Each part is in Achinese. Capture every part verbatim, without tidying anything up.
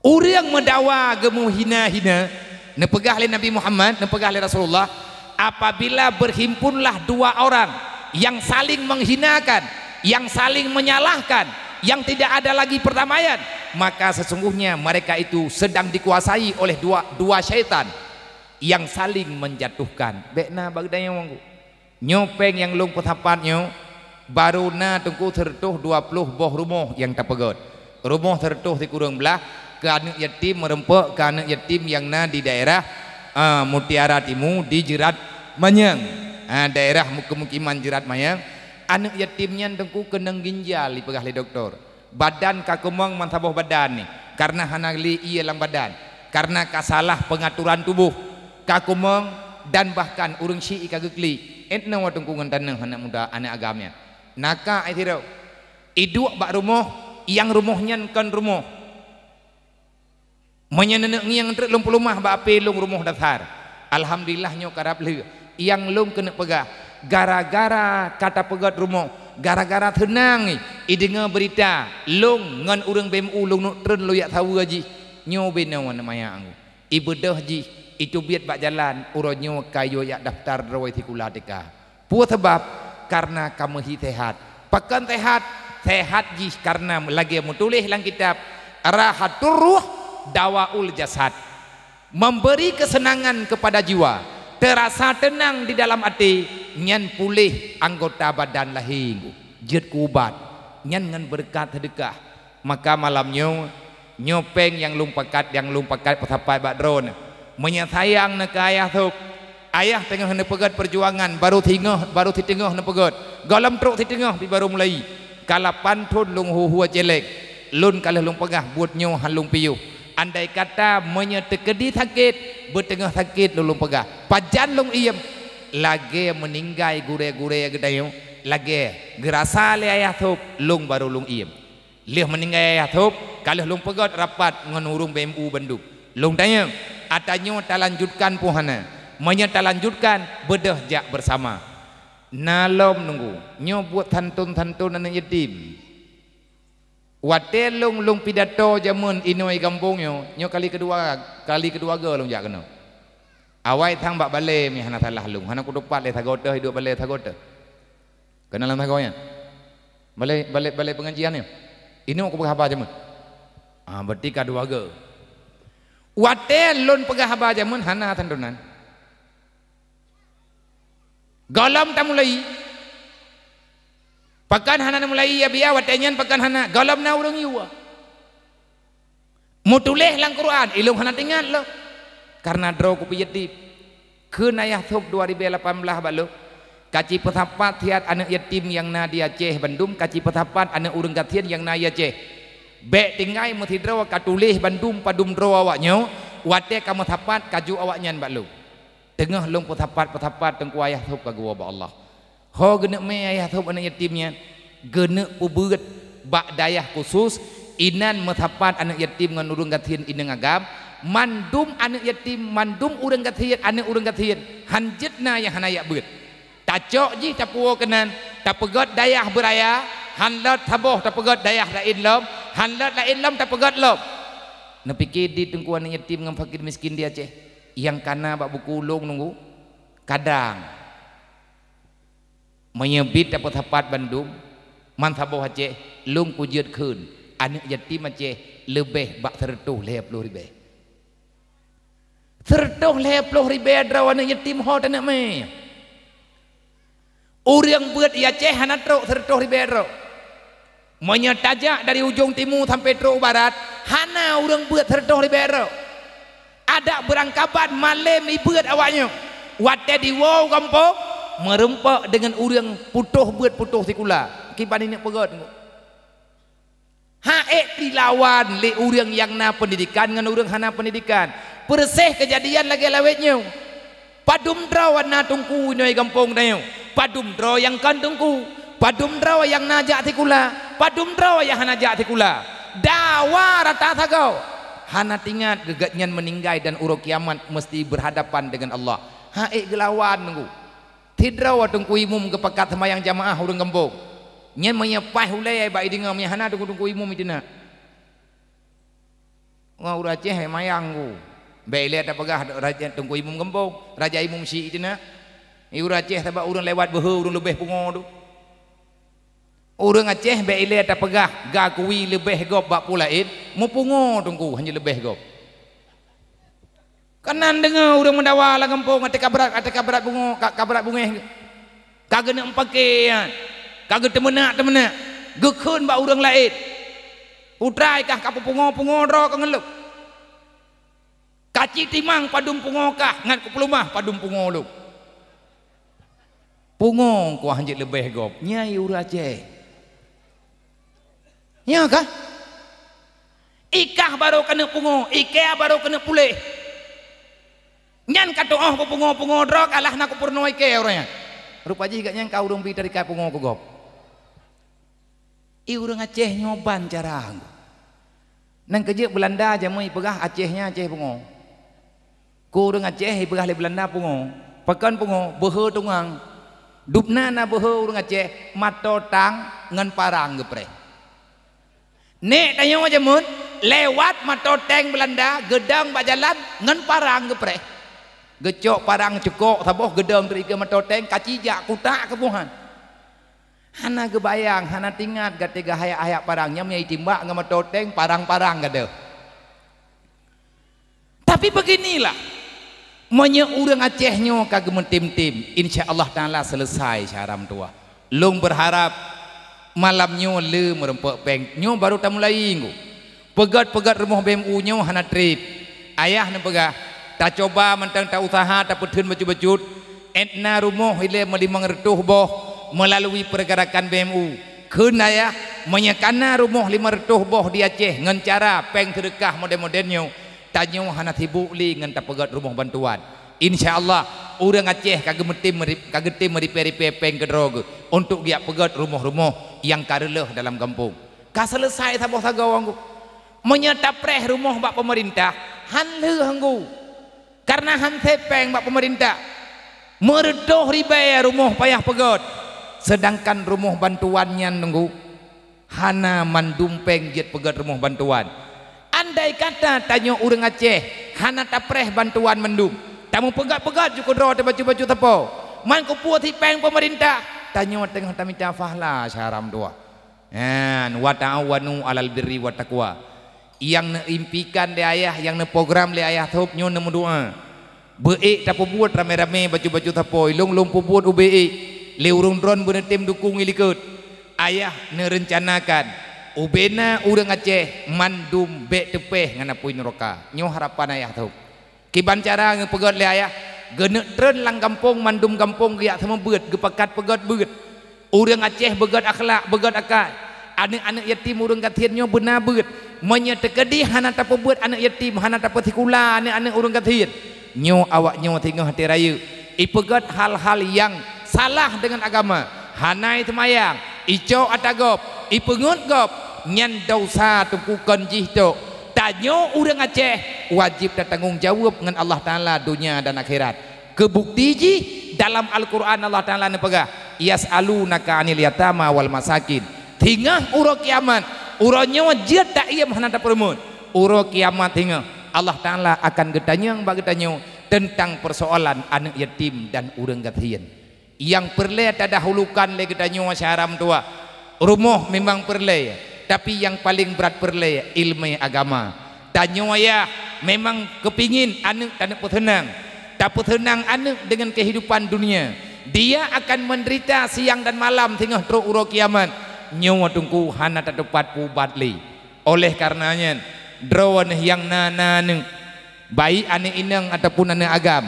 Ureuëng meudawa geumeuhina-hina, neupeugah lé Nabi Muhammad, neupeugah lé Rasulullah, apabila berhimpunlah dua orang yang saling menghinakan, yang saling menyalahkan, yang tidak ada lagi perdamaian, maka sesungguhnya mereka itu sedang dikuasai oleh dua, dua syaitan yang saling menjatuhkan. Bék na bak geutanyoe. Nyoe péng nyang lôn peusapat nyoe, barô na teungku seureutôh dua ploh boh rumoh nyang tapeugét. Rumoh seureutôh sikureueng blaih keu aneuëk yatim meureumpok keu aneuëk yatim nyang na di daerah, a, Mutiara Timu di Jeurat Manyang. A, daerah mu-, keumukiman Jeurat Manyang. Aneuëk yatim nyan teungku keunong ginjal, jipeugah lé doktor. Badan ka keumong meusaboh badan nyan, kareuna hana lé ié lam badan, kareuna ka salah peungaturan tuboh, ka keumong dan bahkan ureuëng syiek ka geuklik. Ét noe teungku ngon tanoh aneuëk muda, aneuëk agam nyan. Naka ai sidroe. Iduek bak rumoh, nyang rumoh nyan kon rumoh. Meunyoe neuneuk ngieng treuk lôn peuleumah bak apé lôn rumoh dasar. Alhamdulillah nyoe karab lheueh. Nyang lôn keuneuk peugah, gara-gara ka tapeugét rumoh, gara-gara seunang ideungoe beurita, lôn ngon ureuëng B M U lôn neuk treun lôn jak saweue jih. Nyoe binoe neu maya anggô. Ibeudôh jih, iteubiet bak jalan, uroe nyoe ka yue jak daftar droe sikula T K. Peue sabab? Kareuna ka meuhi seuhat. Pakon seuhat? Seuhat jih kareuna lagée meutuléh lam kitab, "Rahatur ruh dawaul jasad." Memberi kesenangan kepada jiwa, terasa tenang di dalam até, nyan puléh anggota badan lahé. Jeuet keu ubat, nyan ngon beureukat seudeukah. Maka malam nyoe, nyoe péng nyang lôn pakat, nyang lôn pakat peusapat bak droeneuh. Meunyoe sayang neuh keu ayah sôb, ayah teungoh neupeugét peujuangan, barô singoh, barô siteungoh neupeugét, gohlom trok siteungoh pih barô mulai. Ka lapan thon lôn hu-hu Aceh Leng, lôn ka lheueh lôn peugah buet nyoe han lôn piôh. Andai kata meunyoe teukeudi sakét, beuteungoh sakét lôn lôn peugah, pajan lôn iem, lagée meuninggai gurée-gurée geutanyoe, lagée geurasa lé ayah sôb, lôn barô lôn iem. Lheueh meuninggai ayah sôb, ka lheueh lôn peugét rapat ngon ureuëng B M U bandum. Lôn tanyong, ata nyoe talanjutkan peu hana? Meunyoe talanjutkan, beudôh jak beusama. Na lom nunggu, nyoe buet santôn-santôn aneuëk yatim. Watée lôn, lôn pidato jamén inoe gampông nyoe, nyoe kali keudua, kali keudua goe lôn jak keunoe. Awai sang bak balée meuhana salah lôn, hana kutupat lé sagoe teuh, iduek balée sagoe teuh. Keunoe lam sagoe nyan. Balée, balée, balée peungajian nyoe. Inoe kupeugah haba jamén. Ah, berarti ka dua goe. Watée lôn peugah haba jamén hana santonan. Gohlom tamulai. Pakon hana neumulai, ya biya, watée nyan pakon hana, gohlom na ureuëng yue. Meutuléh lam Quran, ilôn hana teuingat lom. Kareuna droe kupiet dip. Kheun ayah sôb dua ribée lapan blaih bak lôn, ka cipeusapat siat aneuëk yatim nyang na di Aceh bandum, ka cipeusapat aneuëk ureuëng gasien nyang na di Aceh. Bék tinggai meusidroe ka tuléh bandum padum droe awaknyoe, watée ka meusapat ka jok awaknyan bak lôn. Teungoh lôn peusapat-peusapat teungku ayah sôb ka geuwoe bak Allah. Ho geuneuk mé ayah sôb aneuëk yatim nyan, geuneuk peubeuet bak dayah khusus, inan meusapat aneuëk yatim ngon ureuëng gasien inong agam, mandum aneuëk yatim, mandum ureuëng gasien, aneuëk ureuëng gasien, han jeuet na nyang hana jak beuet. Tacok jih tapuwoe keunan, tapeugét dayah beuraya, han lôt saboh tapeugét dayah laén lom, han lôt laén lom tapeugét lom. Neupike di teungku aneuëk yatim ngon fakir miskin di Aceh, nyang kana bak buku ulôn nunggu. Kadang, meunyoe bit tapeusapat bandum, man saboh Aceh, lôn kujeuet kheun, aneuëk yatim Aceh leubeh bak seureutôh lhée ploh ribée. Seureutôh lhée ploh ribée droe aneuëk yatim ho taneuk mé. Ureuëng beuet di Aceh hana trok seureutôh ribée droe. Meunyoe tajak dari ujong timu sampoe trok u barat, hana ureuëng beuet seureutôh ribée droe. Adak beurangkaban malém ibeuet awaknyoe. Watée diwoe u gampông, meureumpok deungon ureuëng putôh beuet putôh sikula. Kiban ineuk peugét. Ha ék dilawan lé ureuëng nyang na peundidikan ngon ureuëng hana peundidikan. Peureuséh keujadian lagée lawét nyoe. Padum droe na teungku inoe gampông tanyoe? Padum droe nyang kon teungku? Padum droe nyang na jak sikula? Padum droe nyang hana jak sikula? Dawa rata sagoe. Hana teuingat geugat nyan meuninggai dan uroe kiamat meuseuti beurhadapan deungon Allah. Ha ék geulawan teungku. Sidroe teungku imum geupakat seumayang jamaah ureuëng gampông. Nyan meunyoe paih ulée bak ideungoe, meunyoe hana teungku-teungku imum iteunak. Wah, ureuëng Aceh mayang ku. Bék ilée tapeugah raja Teungku Imum gampông, raja Imum Syiek teunak. Ureuëng Aceh sabab ureuëng lewat beuhe ureuëng leubeh pungo tu. Ureuëng Aceh bék ilée tapeugah gakui leubeh gob bak peue laén, meupungo Teungku hana leubeh gob. Keunan deungoe ureuëng meudawa lam gampông, até ka brat, até ka brat bungöh, ka, ka brat bungéh. Ka geuneuk meupaké nyan, ka geuteumeunak-teumeunak, geukheun bak ureuëng laén. Putra i kah ka peupungo-pungo droe keu ngon lôn. Ka ci timang padum pungo kah ngat kupeuleumah padum pungo lôn. Pungo kuah jeuet leubeh gob, nyan ureuëng Aceh. Nyo kah? I kah barô keuneuk pungo, i kée barô keuneuk puléh. Nyan ka teuôh kupungo-pungo droe, ka lah na kupeurunoe i kée uroe nyan. Rupa jih gobnyan ka ureuëng bi tarikat pungo keu gob. I ureuëng Aceh nyoe ban cara. Nyang keujeuet Beulanda jameun ipeugah Aceh nyan Aceh pungo. Keu ureuëng Aceh ipeugah lé Beulanda pungo. Pakon pungo? Beuhe tungang. Dubna na beuhe ureuëng Aceh, mata tang ngon parang geupreh. Nék tanyoe jameun lewat mata teng Beulanda geudong bak jalan ngon parang geupreh. Geucok parang cukok saboh geudong dari keu mata teng, ka cijak kutak keubuhan. Hana geubayang, hana teuingat gata geuhayak-hayak parang, nyan meunyo itimbak ngon mata teng parang-parang gadôh. Tapi beginilah, meunyoe ureuëng Aceh nyoe ka geumeutem-tem, insya Allah Taala selesai syara meutuwah. Lôn beurharap malam nyoe le meurumpok péng nyoe barô tamulai ngu. Peugét-peugét rumoh B M U nyoe hana treb. Ayah neupeugah, tacoba mantong ta-useuha tapeutheun bacut-bacut, étna rumoh ilée meulimong reutôh boh meulalu peurgerakan B M U. Kheun ayah, meunyoe kana rumoh limong reutôh boh di Aceh ngon cara péng seudeukah model-model nyoe, tanyoe hana sibok lé ngon tapeugét rumoh bantuan. Insya Allah, ureuëng Aceh ka geumeutem meuri-, ka geutem meuripée-ripée péng keudroe geuh untuk geujak peugét rumoh-rumoh nyang ka reuloh dalam gampông. Ka seuleusoe saboh sagoe ngu. Meunyoe tapreh rumoh bak peumeurintah, han lheueh ngu. Kareuna han sép péng bak peumeurintah. Meureutôh ribée rumoh payah peugét, seudangkan rumoh bantuan nyan nunggu hana mandum péng jeuet peugét rumoh bantuan. Andai kata tanyoe ureuëng Aceh hana tapreh bantuan mandum, tameupeugét-peugét ju keudroe teuh bacut-bacut sapo, man kupeue sit péng peumeurintah, tanyoe teungoh tamita fahla syara meutuwah. Nyan, "Wa ta'awanu 'alal birri wat taqwa." Nyang neuimpikan lé ayah, nyang neuprogram lé ayah thôb nyoe neumeudoá. Beuék tapeubuet ramé-ramé bacut-bacut sapo, ilong lôn peubuet ubé ék. Lé ureuëng droeneuh beuneutem dukong i likot. Ayah neurencanakan ubéna ureuëng Aceh mandum bék teupéh ngon apui nuraka. Nyoe harapan ayah thôb. Kiban cara geupeugét lé ayah, geuneuk treun lam gampông, mandum gampông geujak seumeubeuet, geupakat peugét beuet. Ureuëng Aceh beugét akhlak, beugét akai. Aneuëk-aneuëk yatim ureuëng gasien nyoe beuna beuet. Meunyoe teukeudeh hana tapeubuet aneuëk yatim, hana tapeusikula aneuëk-aneuëk ureuëng gasien, nyoe awak nyoe singoh até rayeuk. Ipeugét hal-hal nyang salah deungon agama, hana iseumayang, icok ata gob, ipeungét gob, nyan desya teukukan jih tok. Tanyoe ureuëng Aceh wajéb tatanggong jaweueb ngon Allah Taala donya dan akhirat. Keubukti jih dalam Al-Qur'an Allah Taala neupeugah, "Yas'alunaka 'anil yatama wal masakin." Singoh uroe kiamat, uroe nyoe jeuet taiem hana tapeureumeun. Uroe kiamat singoh Allah Taala akan geutanyong bak geutanyoe teuntang peusoalan aneuëk yatim dan ureuëng gasien. Nyang peureulée tadahulukan lé geutanyoe syara meutuwah. Rumoh memang peureulée, tapi nyang paleng brat peureulée iéleumé agama. Tanyoe ayah memang keupingin aneuëk taneuk peuseunang. Tapeuseunang aneuëk deungon keuhidupan dunia. Dia akan meunderita siang dan malam singoh trok uroe kiamat. Nyoe teungku hana tateupat peuubat lé. Oleh kareuna nyan, droeneuh nyang na, na aneuëk, baik aneuëk inong ataupun aneuëk agam,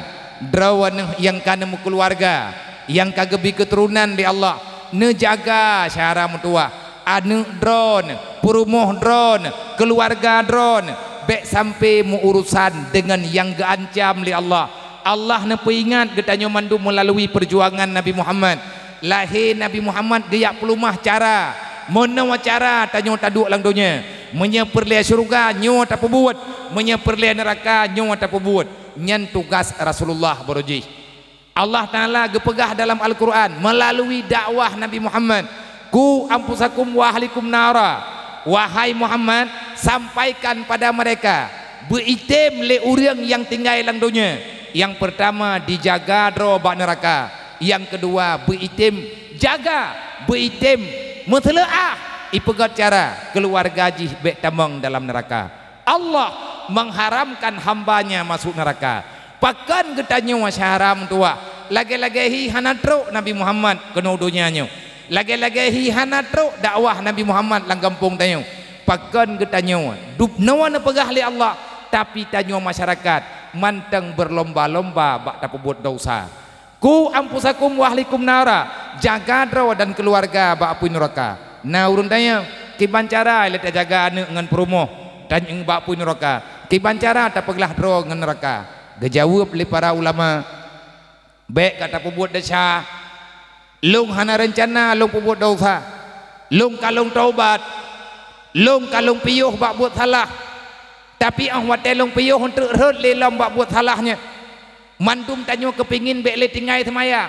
droeneuh nyang ka neumeukeuluwarga, nyang ka geubri keuturonan lé Allah, neujaga syara meutuwah. Aneuëk droeneuh, peurumoh droeneuh, keuluwarga droeneuh, bék sampai meu-urusan deungon nyang geuancam lé Allah. Allah neupeuingat geutanyoe mandum meulalu peujuangan Nabi Muhammad. Lahé Nabi Muhammad geujak peuleumah cara. Meunoe cara tanyoe taduek lam donya. Meunyoe peureulée syeuruga, nyoe tapeubuet. Meunyoe peureulée neuraka, nyoe tapeubuet. Nyan tugaih Rasulullah baroe jih. Allah Taala geupeugah dalam Al-Qur'an meulalu dakwah Nabi Muhammad, "Qu anfusakum wa ahlikum nara." Wahai Muhammad, sampaikan pada mereka Beuitem lé ureuëng nyang tinggai lam donya. Nyang peurtama, dijaga droe bak neuraka. Nyang keudua, beuitem jaga, beuitem meuseuleuah, ipeugét cara keuluwarga jih bék tamong dalam neuraka. Allah mengharamkan hamba-Nya masuk neuraka. Pakon geutanyoe syahram tuah? Lagée-lagée hi hana trok Nabi Muhammad keunoe donya nyoe. Lagée-lagée hi hana trok dakwah Nabi Muhammad lam gampông tanyoe. Pakon geutanyoe? Dubnoe neupeugah lé Allah, tapi tanyoe masyarakat mantong beurlomba-lomba bak tapeubuet desya. Qu anfusakum wa ahlikum nara, jaga droe dan keuluwarga bak apui neuraka. Na ureuëng tanyong, "Kiban cara lé tajaga aneuëk ngon peurumoh tanyoe bak apui neuraka? Kiban cara tapeuglah droe ngon neuraka?" Geujaweueb lé para ulama, "Bék ka tapeubuet desya. Lôn hana reuncana lôn peubuet desya. Lôn ka lôn taubat. Lôn ka lôn piôh bak buet salah. Tapi óh watée lôn piôh, eunteuk rhot lé lom bak buet salah nyan." Mandum tanyoe keupingin bék lé tinggai seumayang.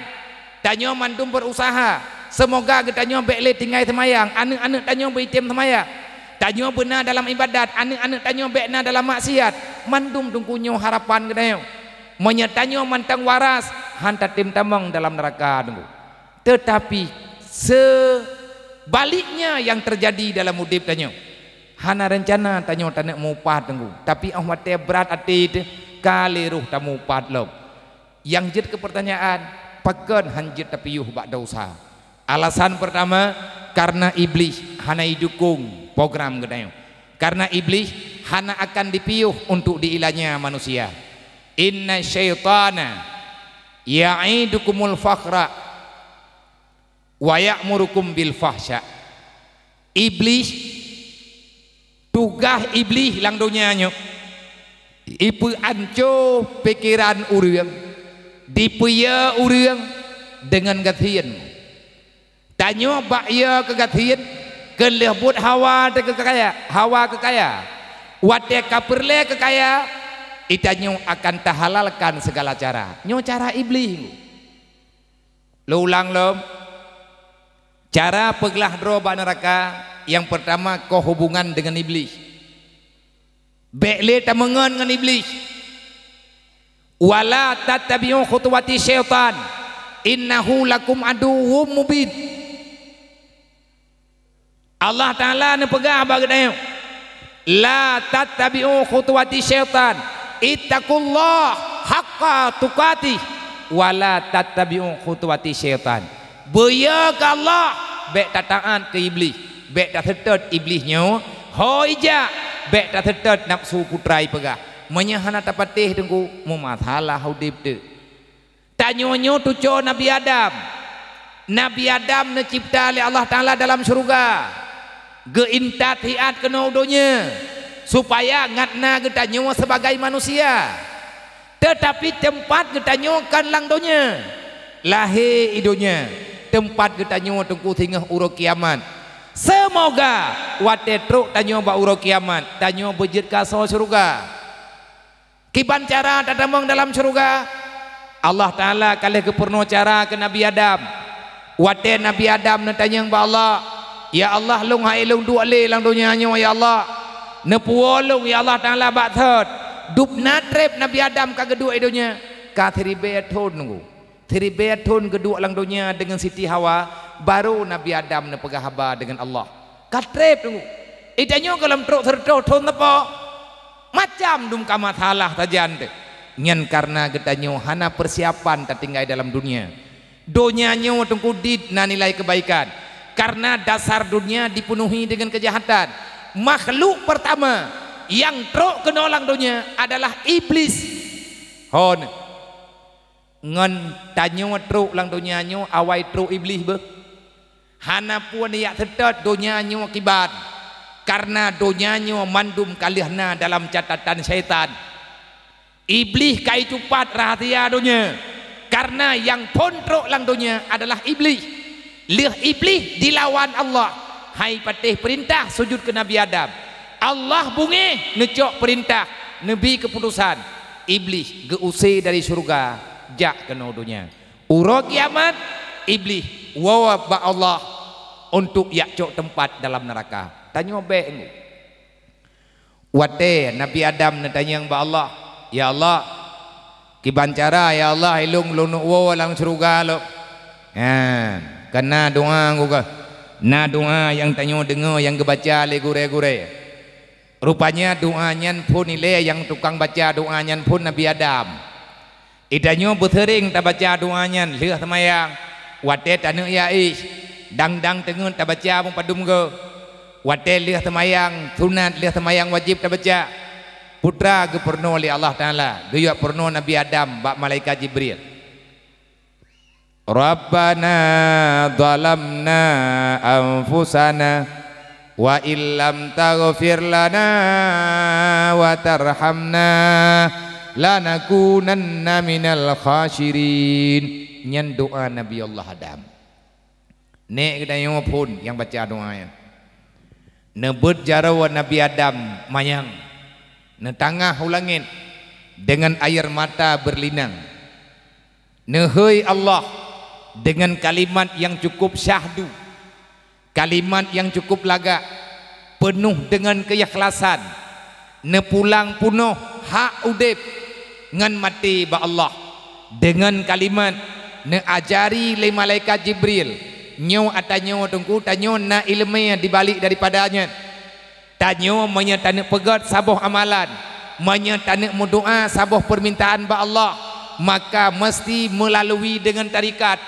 Tanyoe mandum berusaha, seumoga geutanyoe bék lé tinggai seumayang, aneuëk-aneuëk tanyoe beuitem seumayang. Tanyoe beuna dalam iébadat, aneuëk-aneuëk tanyoe bék na dalam maksiat. Mandum teungku nyoe harapan geutanyoe. Meunyoe tanyoe mantong waras, han tatem tamong dalam neuraka teungku. Teutapi, seubaliknya nyang teujadi dalam udeb tanyoe. Hana reuncana tanyoe taneuk meuupat teungku, tapi óh watée brat até teuh ka lé roh tameuupat lom. Nyang jeuet keu peurtanyaan, pakon han jeuet tapiôh bak desya? Alasan peurtama, kareuna Iblih hana jidukong program geutanyoe. Kareuna Iblih hana akan dipiôh untuk diilanya manusia. "Inna syaitana ya'idukumul fakhra wa ya'murukum bil fahsya." Iblih, tugaih Iblih lam donya nyoe, ipeuanco pikeran ureuëng, dipeuyue ureuëng deungon gasien. Tanyoe bak yue keu gasien, keu lheueh buet hawa teuh keu kaya, hawa keu kaya. Watée ka peureulée keu kaya, geutanyoe akan tahalalkan sigala cara. Nyoe cara Iblih. Lôn ulang lom, cara peuglah droe bak neuraka, nyang peurtama, koh hubungan deungon Iblih. Bék lé tameungon ngon Iblih. "Wala tattabi'u khutuwati syaitan, innahu lakum aduwwum mubin." Allah Ta'ala neupeugah bak geutanyoe, "La tattabi'u khutuwati syaitan, ittaqullaha haqqa tuqatih, wa la tattabi'u khutuwati syaitan." Beuyue keu Allah, bék tataát keu Iblih, bék taseutôt Iblih nyoe, ho ijak, bék taseutôt nafeusu putra ipeugah. Meunyoe hana tapatéh teungku, meumasalah udeb teuh. Tanyoe nyoe tuco Nabi Adam. Nabi Adam neucebta lé Allah Ta'ala dalam syeuruga, geuintat hiat keunoe u donya, supaya ngat na geutanyoe sibagai manusia. Teutapi teumpat geutanyoe kon lam donya. Lahé i donya, teumpat geutanyoe teungku singoh uroe kiamat. Seumoga watée trok tanyoe bak uroe kiamat, tanyoe beujeuet keu asoe syeuruga. Kiban cara tatamong dalam syeuruga? Allah Ta'ala ka lheueh geupeurunoe cara keu Nabi Adam. Watée Nabi Adam neutanyong bak Allah, "Ya Allah, lôn hai lôn duek lé lam donya nyoe, ya Allah. Neupuwoe lôn, ya Allah Ta'ala, bak thot." Dub na treb Nabi Adam ka geuduek i donya, ka siribée thon teungku. Siribée thon geuduek lam donya deungon Siti Hawa, barô Nabi Adam neupeugah haba deungon Allah. Ka treb teungku. Geutanyoe gohlom trok sireutôh thon sapo. Macam dum ka masalah sajan teuh. Nyan kareuna geutanyoe hana peusiapan tatinggai dalam donya. Donya nyoe teungku dit na nilai keubaikan. Kareuna dasar donya dipeunuhi deungon keujahatan. Makhluk peurtama nyang trok keunoe lam donya adalah Iblih. Hon. Ngon tanyoe trok lam donya nyoe awai trok Iblih beuh. Hana peue neujak seutôt donya nyoe kiban, kareuna donya nyoe mandum ka lheueh na dalam catatan syaitan. Iblih ka itupat rahsia donya, kareuna nyang phon trok lam donya adalah Iblih. Lheueh Iblih dilawan Allah, hai patéh peurintah sujut keu Nabi Adam. Allah beungéh neucok peurintah, neubi keuputosan. Iblih geu-use dari syeuruga jak keunoe donya. Uroe kiamat, Iblih woe bak Allah untuk jak cok teumpat dalam neuraka. Tanyoe bék ngu. Watée Nabi Adam neutanyong bak Allah, "Ya Allah, kiban cara, ya Allah, ilong lôn woe lam syeuruga lom?" Nyan, ka na doá geuh. Na doá nyang tanyoe deungoe nyang geubaca lé gurée-gurée. Rupanya doá nyan phon ilée nyang tukang baca doá nyan phon Nabi Adam. Geutanyoe beuseuring tabaca doá nyan lheueh seumayang, watée taneuk jak éh, dang-dang teungeut tabaca meupadum goe. Watée lheueh seumayang sunat, lheueh seumayang wajéb tabaca. Peue teuma geupeurunoe lé Allah Taala, geuyue peurunoe Nabi Adam bak malaikat Jibril. "Rabbana zalamna anfusana wa illam taghfir lana wa tarhamna lanakunanna minal khasirin." Nyan doá Nabi Allah Adam. Nék geutanyoe phon nyang baca doá nyan. Neubeuet jaroe Nabi Adam manyang, neutangah u langét deungon air mata beurelinang. Neuhôi Allah deungon kalimat nyang cukup syahdu, kalimat nyang cukup lagak, peunoh deungon keuikhlasan, neupulang peunoh hak udeb ngon maté bak Allah deungon kalimat neuajari lé malaikat Jibril. Nyoe ata nyoe teungku, tanyoe na iéleumé dibalik daripada nyan. Tanyoe meunyoe taneuk peugét saboh amalan, meunyoe taneuk meudoá saboh peurmintaan bak Allah, maka meuseuti meulalui deungon tarekat.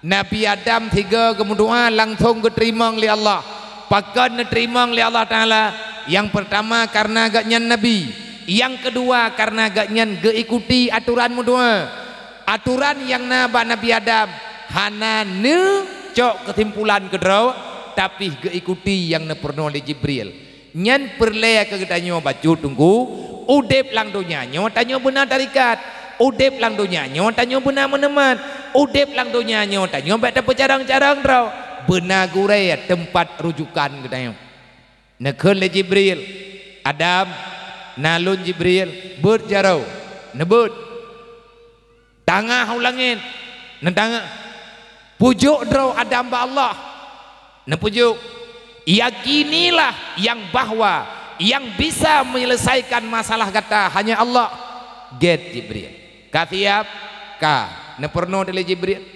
Nabi Adam sigoe geumeudoá langsong geuteurimong lé Allah. Pakon neuteurimong lé Allah Taala? Nyang peurtama kareuna gobnyan nabi, nyang keudua kareuna gobnyan geuikuti atoran meudoá. Atoran nyang na bak Nabi Adam hana neucok keusimpulan keudroe, tapi geuikuti nyang neupeurunoe lé Jibril. Nyan peureulée keu geutanyoe bacut teungku, udeb lam donya nyoe tanyoe beuna tarekat, udeb lam donya nyoe tanyoe beuna meuneumat, udeb lam donya nyoe tanyoe bék tapeucarông-carông droe, beuna gurée teumpat rujukan geutanyoe. Neukheun lé Jibril, "Adam, na lôn Jibril, beuet jaroe." Neubeuet. Tangah u langét, neutangah. Pujok droe Adam bak Allah. Neupujuk, "Yakinilah nyang bahwa nyang bisa menyelesaikan masalah gata hanya Allah." Gét Jibril. Ka siab? Ka. Neupeurunoe lé Jibril.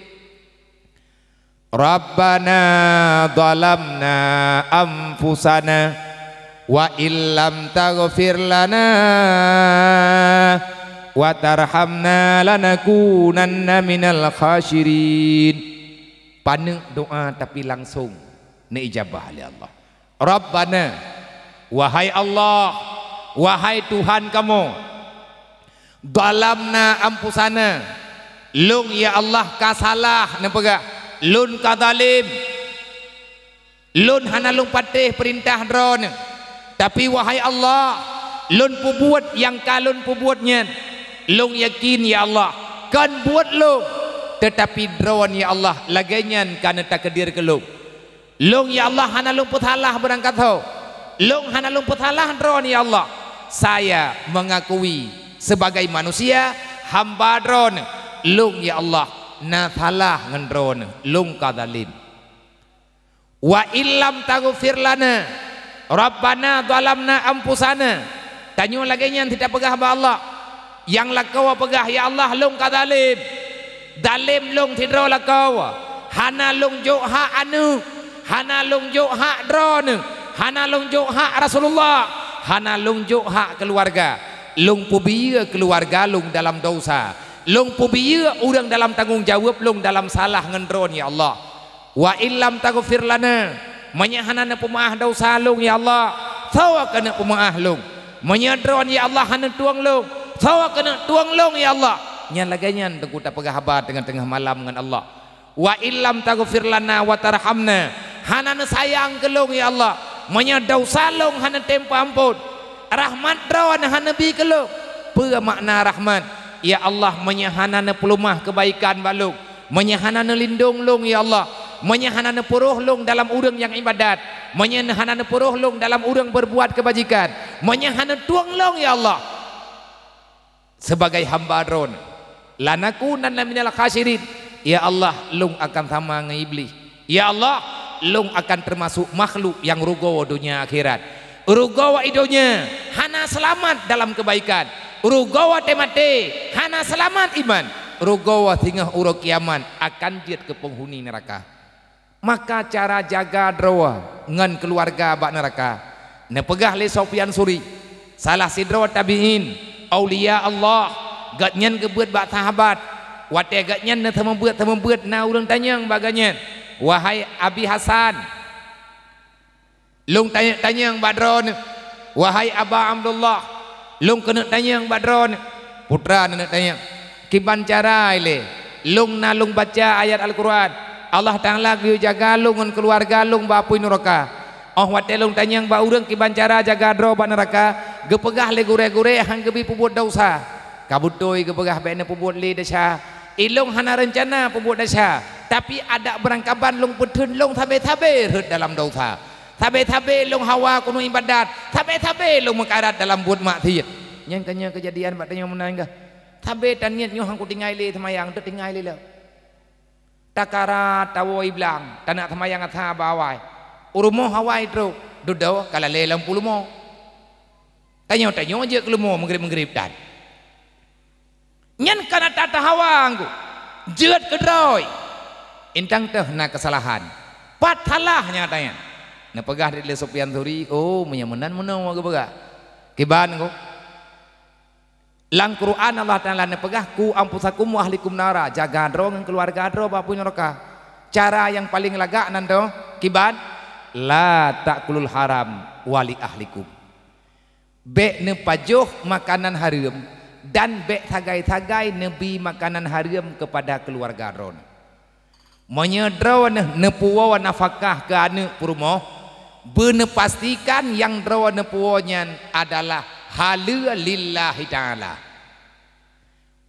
"Rabbana zalamna anfusana wa illam taghfir lana wa tarhamna lanakunanna minal khasirin." Paneuk doá tapi langsong neuijabah lé Allah. "Rabbana," wahai Allah, wahai Tuhan kamoe, "zalamna anfusana," lôn ya Allah ka salah neupeugah, lôn ka zalem. Lôn hana lôn patéh peurintah Droeneuh, tapi wahai Allah, lôn peubuet nyang ka lôn peubuet nyan. Lôn yakin ya Allah, kon buet lôn, teutapi Droeneuh ya Allah lagée nyan ka neutakdir keu lôn. Lôn ya Allah hana lôn peusalah beurangkat ho. Lôn hana lôn peusalah Droeneuh ya Allah. Saya mengakui sebagai manusia, hamba Droeneuh. Lôn ya Allah na salah ngon Droeneuh, lôn ka zalem. "Wa illam taghfir lana, Rabbana zalamna anfusana." Tanyoe lagée nyan sit tapeugah bak Allah. Nyang lakoe peugah, "Ya Allah, lôn ka zalem. Zalem lôn sidroe lakoe. Hana lôn jok hak aneuëk, hana lôn jok hak Droeneuh, hana lôn jok hak Rasulullah, hana lôn jok hak keuluwarga. Lôn peubiyeu keuluwarga lôn dalam desya. Lôn peubiyeu ureuëng dalam tanggong jaweueb lôn dalam salah ngon Droeneuh, ya Allah." "Wa illam taghfir lana," meunyoe hana neupeumeuáh desya lôn, ya Allah, soe keuneuk peumeuáh lôn? Meunyoe Droeneuh, ya Allah, hana neutueng lôn, soe keuneuk tueng lôn, ya Allah? Nyan lagée nyan teungku tapeugah haba teungoh-teungoh malam ngon Allah. "Wa illam taghfir lana wa tarhamna," hana neusayang keu lôn, ya Allah, meunyoe desya lôn hana tem peuamphon, rahmat Droeneuh hana neubi keu lôn. Peue makna rahmat? Ya Allah, meunyoe hana neupeuleumah keubaikan bak lôn, meunyoe hana neulindong lôn, ya Allah, meunyoe hana neupeuroh lôn dalam ureuëng nyang iébadat, meunyoe hana neupeuroh lôn dalam ureuëng beureubuat keubajikan, meunyoe hana neutueng lôn, ya Allah, sibagai hamba Droeneuh, "lanakunanna minal khasirin," ya Allah, lôn akan sama ngon Iblih. Ya Allah, lôn akan teumasok makhluk nyang rugoe donya akhirat. Rugoe i donya, hana seulamat dalam keubaikan. Rugoe watée maté, hana seulamat iman. Rugoe singoh uroe kiamat, akan jeuet keu peunghuni neuraka. Maka cara jaga droe ngon keuluwarga bak neuraka, neupeugah lé Sufyan Tsauri, salah sidroe tabi'in, aulia Allah, gobnyan geubeuet bak sahabat. Watée gobnyan neuseumeubeuet-seumeubeuet, na ureuëng tanyong bak gobnyan, "Wahai Abi Hasan, lôn tanyong-tanyong bak droeneuh, wahai Aba Abdullah, lôn keuneuk tanyong bak droeneuh." Putra neuneuk tanyong, "Kiban cara ilée? Lôn na lôn baca ayat Al-Quran, Allah Taala geuyue jaga lôn ngon keuluwarga lôn bak apui neuraka. Óh watée lôn tanyong bak ureuëng kiban cara jaga droe bak neuraka, geupeugah lé gurée-gurée han geubi peubuet desya. Ka beutôi geupeugah bék neupeubuet lé desya. Ilôn hana reuncana peubuet desya, tapi adak beurangkaban lôn peutheun lôn sabe-sabe rhot dalam desya. Sabe-sabe lôn hawa keuneuk iébadat, sabe-sabe lôn meukarat dalam buet maksiet." Nyang keunyoe keujadian bak tanyoe meunan gah. Sabe taniet nyoe han kutinggai lé seumayang, teutinggai lé lom. Takarat tawoe i blang, taneuk seumayang asar bak awai. U rumoh awai trok, dudoe ka lalée lam pulumo. Tanyoe-tanyoe jeuet keu leumo meugrib-meugrib dan. Nyan ka na that hawa ngku, jeuet keudroe. Intang teuh na keusalahan. Pat salah nyang tanyan? Neupeugah lé Sufyan Tsauri, "Oh, meunyoe meunan meunoe geupeugah." Kiban ngku? Lam Quran Allah Taala neupeugah, "Qu anfusakum wa ahlikum nara," jaga droe ngon keuluwarga droe bak apui neuraka. Cara nyang paleng lagak nan toh, kiban? "La ta'kulul haram wa li ahlikum." Bék neupajoh makanan hareuem dan bék sagai-sagai neubi makanan hareuem keupada keuluwarga droeneuh. Meunyoe droeneuh neupuwoe nafakah keu aneuëk peurumoh, beuneupastikan nyang droeneuh puwoe nyan adalah haleue lillahi ta'ala.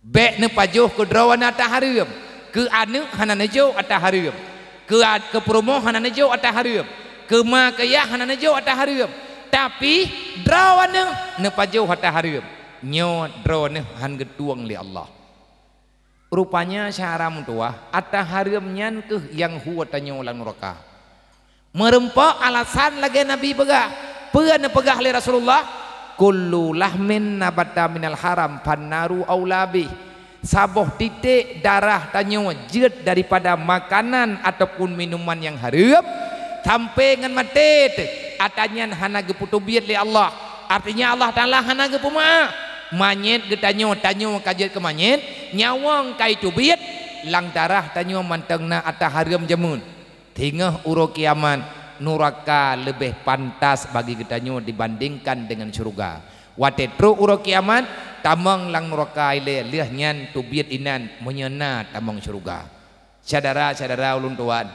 Bék neupajoh keu droeneuh ata hareuem, keu aneuëk hana neujok ata hareuem, keu a-, keu peurumoh hana neujok ata hareuem, keu ma keu yah hana neujok ata hareuem, tapi droeneuh neupajoh ata hareuem. Nyoe droeneuh han geutueng lé Allah. Rupanya syara meutuwah, ata hareuem nyan kheueh nyang hu tanyoe lam nuraka. Meurumpok alasan lagée Nabi peugah. Peue neupeugah lé Rasulullah? "Kullu lahmin nabata minal haram fannaru aula bih." Saboh titek darah tanyoe jeuet daripada makanan ataupun minuman nyang hareuem, sampoe ngon maté teuh, ata nyan hana geupeuteubiet lé Allah. Artinya Allah Taala hana geupeumaáf. Manyét geutanyoe, tanyoe ka jeuet keu manyét, nyawöng ka iteubiet, lam darah tanyoe mantong na ata hareuem jameun. Singoh uroe kiamat, nuraka leubeh pantas bagi geutanyoe dibandingkan deungon syeuruga. Watée trok uroe kiamat, tamong lam nuraka ilée, lheueh nyan teubiet inan meunyoe na tamong syeuruga. Syedara-syedara ulôn tuan,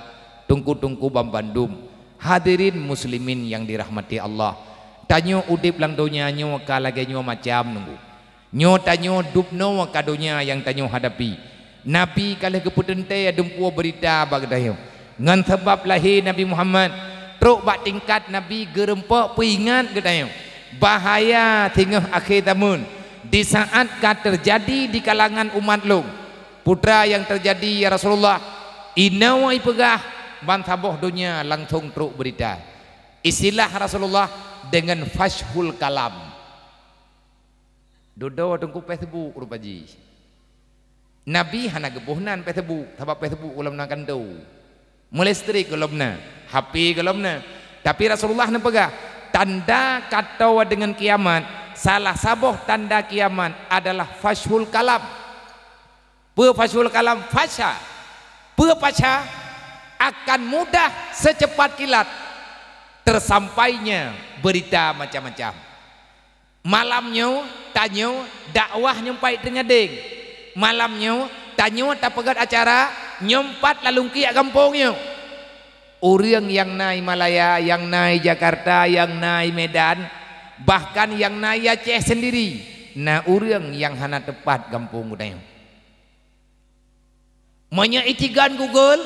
teungku-teungku banmandum, hadirin muslimin nyang dirahmati Allah, tanyoe udeb lam donya nyoe ka lagée nyoe macam nunggu. Nyoe tanyoe dubnoe ka donya nyang tanyoe hadapi. Nabi ka lheueh geupeuteuntée dumpeue beurita bak geutanyoe. Ngon sabab lahé Nabi Muhammad, trok bak tingkat Nabi geurumpok peuingat geutanyoe bahaya singoh akhé zameun, di saát ka teujadi di kalangan umat lôn. Peue nyang teujadi, ya Rasulullah? Inoe ipeugah, bansaboh donya langsong trok beurita. Istilah Rasulullah deungon fasyhul kalam. Dudoe teungku Facebook rupa jih. Nabi hana geuboh nan Facebook, sabab Facebook gohlom na kantô. Meulistrik gohlom na, H P gohlom na. Tapi Rasulullah neupeugah, tanda ka toe deungon kiamat, salah saboh tanda kiamat adalah fasyhul kalam. Peue fasyhul kalam? Fasya. Peue fasya? Akan mudah secepat kilat tersampainya berita macam-macam. Malam nyoe, tanyoe dakwah nyoe pai teungadeng. Malam nyoe, tanyoe tapeugét acara nyoe pat lalungkiek gampông nyoe. Ureuëng nyang na i Malaya, nyang na i Jakarta, nyang na i Medan, bahkan nyang na i Aceh sendiri, na ureuëng nyang hana teupat gampông geutanyoe. Meunyoe itigan Google,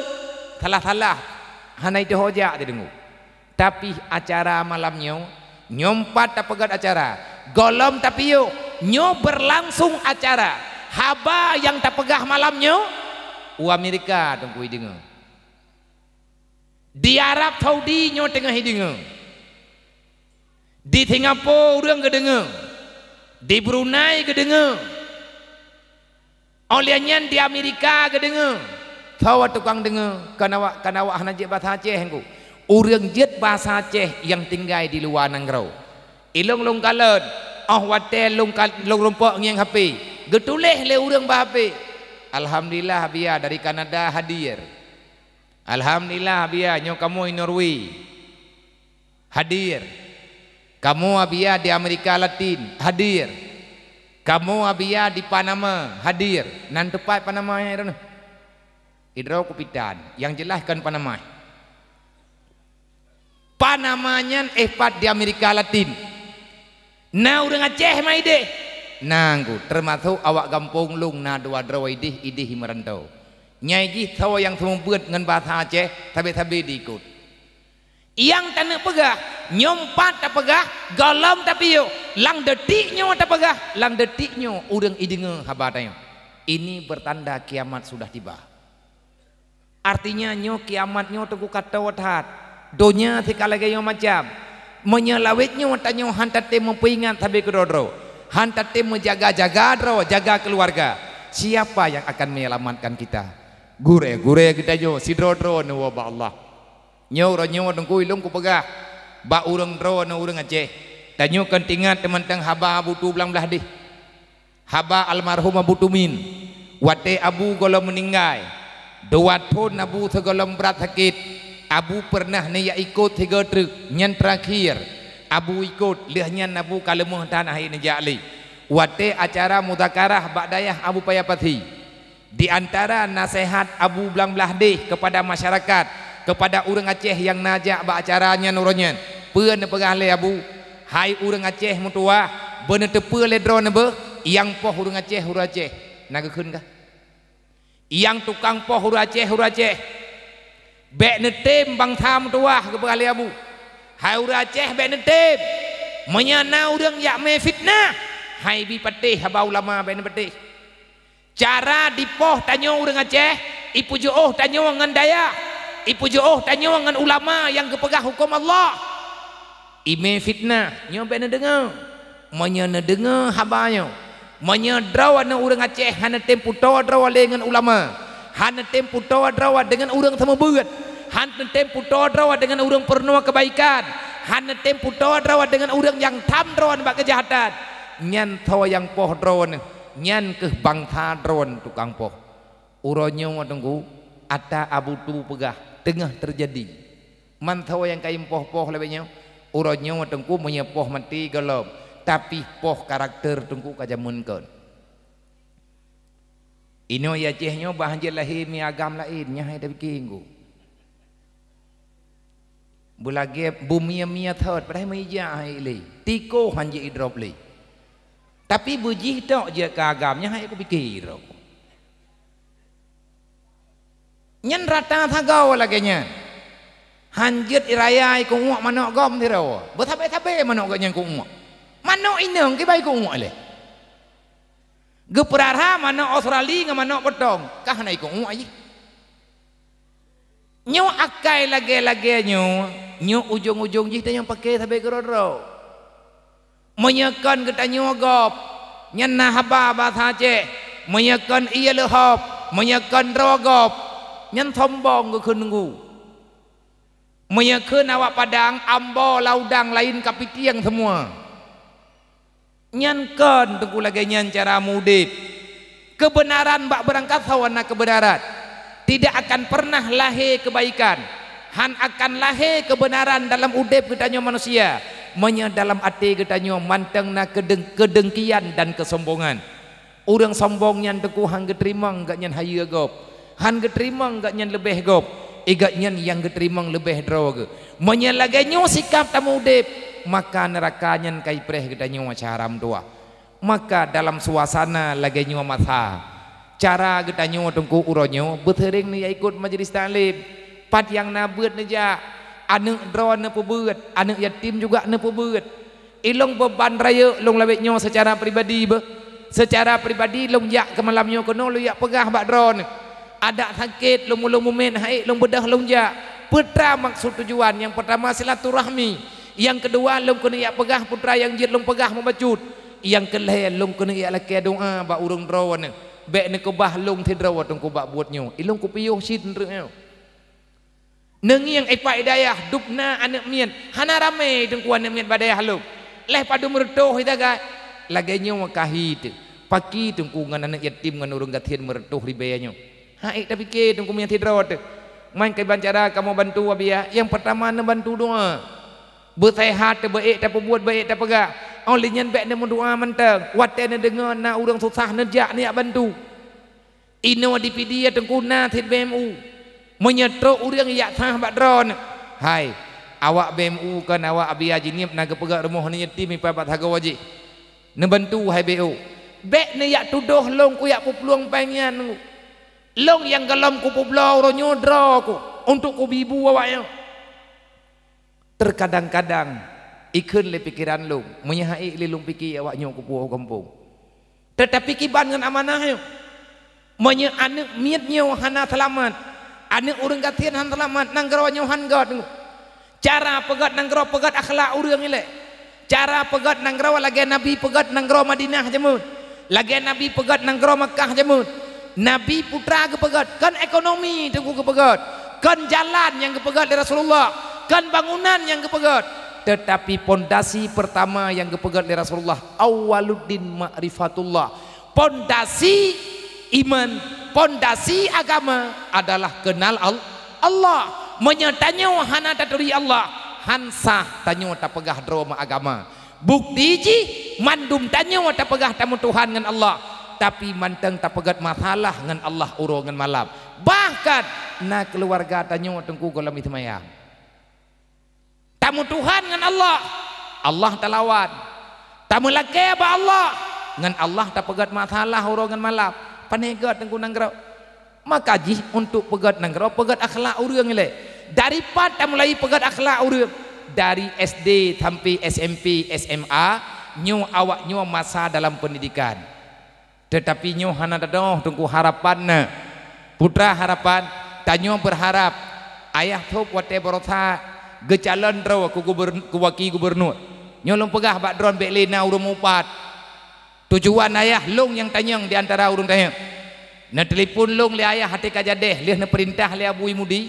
salah-salah, hana iteuhojak dideungoe. Tapi acara malam nyoe, nyoe pat tapeugét acara, gohlom tapiôh, nyoe beurlangsong acara. Haba nyang tapeugah malam nyoe, u Amerika teungku ideungoe. Di Arab Saudi nyoe teungoh ideungoe. Di Singapura ureuëng geudeungoe, di Brunei geudeungoe, óh lheueh nyan di Amerika geudeungoe. Soe tukang deungoe? Kan awak, kan awak hana jeuet basa Aceh ngku. Ureuëng jeuet basa Aceh nyang tinggai di luwa nanggroe. Ilong lôn kalon, óh watée lôn ka-, lôn rumpok ngieng H P, geutuléh lé ureuëng bak H P, "Alhamdulillah, Abia dari Kanada hadir. Alhamdulillah, Abia, nyoe kamoe i Norway hadir. Kamoe, Abia, di Amerika Latin hadir. Kamoe, Abia, di Panama hadir." Nan teupat Panama nyan droeneuh? Idroe kupitan, nyang jeulaih kon Panama. Panama nyan éh pat di Amerika Latin. Na ureuëng Aceh ma ideh? Na ngku, teumasok awak gampông lôn na dua droe ideh, ideh i Meurantau. Nyai jih soe nyang seumeubeuet ngon basa Aceh, sabe-sabe diikot. Nyang taneuk peugah, nyoe pat tapeugah, gohlom tapiôh, lam detik nyoe tapeugah, lam detik nyoe ureuëng ideungoe haba tanyoe. Ini bertanda kiamat sudah tiba. Artinya, nyoe kiamat nyoe teungku ka toe that. Donya sika lagée nyoe macam. Meunyoe lawét nyoe tanyoe han tatem meupeuingat sabe keudroe-droe, han tatem meujaga-jaga droe, jaga keuluwarga, siapa nyang akan menyelamatkan kita? Gurée-gurée geutanyoe sidroe-droe neuwoe bak Allah. Nyoe uroe nyoe teungku ilong kupeugah bak ureuëng droeneuh ureuëng Aceh, tanyoe kon teuingat teumantong haba Abu Tu Blang Blahdeh. Haba almarhum Abu Tumin, watée Abu gohlom meuninggai, dua thon Abu sigohlom brat sakét, Abu peureunah neujak ikot sigoe treuk, nyan teurakhir Abu ikot, lheueh nyan Abu ka leumoh tan hana neujak lé. Watée acara muzakarah bak dayah Abu Paya Pasi, di antara naseuhat Abu Blang Blahdeh keupada masyarakat, keupada ureuëng Aceh nyang na jak bak acara nyan uroe nyan, peue neupeugah lé Abu? Hai ureuëng Aceh meutuwah, beuneuteupeue lé droeneuh beuh, nyang poh ureuëng Aceh, ureuëng Aceh. Na geukheun kah? Nyang tukang poh ureuëng Aceh, ureuëng Aceh. Bék neutem bansa meutuwah, geupeugah lé Abu. Hai ureuëng Aceh, bék neutem. Meunyoe na ureuëng jak mé fitnah, hai bi patéh haba ulama, bék neupatéh. Cara dipoh tanyoe ureuëng Aceh, ipeujeuôh tanyoe ngon dayah, ipeujeuôh tanyoe ngon ulama nyang geupeugah huköm Allah. Imé fitnah, nyoe bék neudeungoe. Meunyoe neudeungoe haba nyoe, meunyoe droeneuh ureuëng Aceh hana tem peutoe droe lé ngon ulama, hana tem peutoe droe deungon ureuëng seumeubeuet, hana tem peutoe droe deungon ureuëng peurunoe keubaikan, hana tem peutoe droe deungon ureuëng nyang tham droe bak keujahatan, nyan soe nyang poh droeneuh. Nyan kheueh bansa droeneuh tukang poh. Uroe nyoe teungku, ata Abu Tu peugah, teungoh teujadi. Man soe nyang kayém poh-poh lagée nyoe, uroe nyoe teungku meunyoe poh maté gohlom, tapi poh karakter teungku ka jameun kon. Inoe i Aceh nyoe bah jeuet lahé mi agam laén, nyan hai tapike ngku. Beulagée beumia-mia thot, padahai meujak hai lé. Tiko han jeuet idrop lé. Tapi beujih tok jeuet keu agam, nyan hai kupike idrop. Nyan rata sagoe lagée nyan. Han jeuet iraya ikeuuek manok gom sidroe. Beusabe-sabe manok geuh nyan ikeuuek. Manok inong kiban ikeuuek lé. Geupeurara manok Australia ngon manok potong, ka hana ikeuuek jih. Nyoe akai lagée-lagée nyoe, nyoe ujong-ujong jih tanyoe pake sabe keudroe-droe. Meunyoe kon geutanyoe gob, nyan na haba basa Aceh. Meunyoe kon ié leuhob, meunyoe kon droe gob, nyan sombong geukheun teungku. Meunyoe kheun awak Padang, ambo lam udang laén kapitieng seumua. Nyan kon teungku lagée nyan cara meuudeb. Keubeunaran bak beurangkasoe na keubeunaran. Tidak akan pernah lahé keubaikan. Han akan lahé keubeunaran dalam udeb geutanyoe manusia, meunyoe dalam até geutanyoe mantong na keudeng-, keudengkian dan keusombongan. Ureuëng sombong nyan teungku han geuteurimong gobnyan hayeue gob, han geuteurimong gobnyan leubeh gob, i gobnyan nyang geuteurimong leubeh droe geuh. Meunyoe lagée nyoe sikab tameuudeb, maka neuraka nyan ka ipreh geutanyoe syahram tuha. Maka dalam suasana lagée nyoe masa, cara geutanyoe teungku uroe nyoe beuseuring neujak ikot majelis taklim. Pat nyang na beuet neujak, aneuëk droe neupeubeuet, aneuëk yatim juga neupeubeuet. Ilong beuban rayeuk lôn lawét nyoe seucara pribadi beuh. Seucara pribadi lôn jak keu malam nyoe keunoe lôn jak peugah bak droeneuh. Adak sakét lôn mulông mumet hai lôn beudôh lôn jak. Peue teuma maksud tujuan? Nyang peurtama silaturahmi, Nyang keudua, lôn keuneuk jak peugah, putra nyang jeuet lôn peugah meubacut. Nyang keulhèe, lôn keuneuk jak lakèe doa bak ureueng droeneuh. Bèk neukeubah lôn sidroe teungku bak buet nyoe. Ilôn kupiôh cit nyoe. Neungieng ipat i dayah, dub na aneuk miet. Hana ramè teungku aneuk miet bak dayah lôn. Lhèe padub meureutôh i sagai. Lagèe nyoe ka hi teuh. Pakri teungku ngon aneuk yatim ngon ureueng gasien meureutôh ribèe nyoe. Han ék tapike teungku meunyo sidroe teuh. Man kiban cara kamoe bantu Abiya, nyang peurtama neubantu doa. Beuseuhat, beu ék tapeubuet, beu ék tapeugah. Óh lheueh nyan bèk neumeudoa mantong. Watèe neudeungoe na ureueng susah neujak neujak bantu. Inoe di Pidie teungku na cit B M U. Meunyo trôk ureueng jak sah bak droeneuh, hai, awak B M U kon awak Abiya Jeunieb na geupeugöt rumoh aneuk yatim ipat bak sagoe jih. Neubantu hai B O. Bèk neujak tudôh lôn kujak peuplueng péng nyan. Lôn nyang gohlom kupeubloe uroe nyoe droe ku untuk kubi bu awak nyoe. Teukadang-kadang ikheun lé pikeran lôn, meunyo han ék lé lôn pike awak nyoe kupuwoe gampông. Teutapi kiban ngon amanah nyoe, meunyo aneuk miet nyoe hana seulamat, aneuk ureueng gasien hana seulamat, nanggroe nyoe han göt. Cara peugöt nanggroe, peugöt akhlak ureueng ilèe. Cara peugöt nanggroe lagèe Nabi peugöt nanggroe Madinah jameun, lagèe Nabi peugöt nanggroe Makkah jameun. Nabi putra geupeugöt, kon ekonomi teungku geupeugöt, kon jalan nyang geupeugöt lé Rasulullah, kon bangunan nyang geupeugöt, teutapi pondasi peurtama nyang geupeugöt lé Rasulullah, awwaluddin ma'rifatullah. Pondasi iman, pondasi agama adalah keunal Al-, Allah. Meunyo tanyoe hana taturi Allah, han sah tanyoe tapeugah droe meuagama. Bukti jih, mandum tanyoe tapeugah tameutuhan ngon Allah, tapi mantong tapeugöt masalah ngon Allah uroe ngon malam. Bahkan na keuluwarga tanyoe teungku gohlom jiseumayang. Tameutuhan ngon Allah, Allah talawan. Tameulakèe bak Allah, ngon Allah tapeugöt masalah uroe ngon malam. Pané göt teungku nanggroe. Maka jih untuk peugöt nanggroe, peugöt akhlak ureueng ilèe. Dari pat tamulai peugöt akhlak ureueng? Dari S D sampai S M P, S M A, nyoe awak nyoe masa dalam pendidikan. Teutapi nyoe hana tadong teungku harapan na. Putra harapan, tanyoe beurharap ayah sôb watèe baroesa geucalon droe keu gubern-, keu waki gubernur. Nyoe lôn peugah bak droeneuh bèk lé na ureueng mupat. Tujuan ayah lôn nyang tanyong di antara ureueng tanyong. Neutelepon lôn lé ayah até ka jadèh lheueh neupeurintah lé Abu Mudi.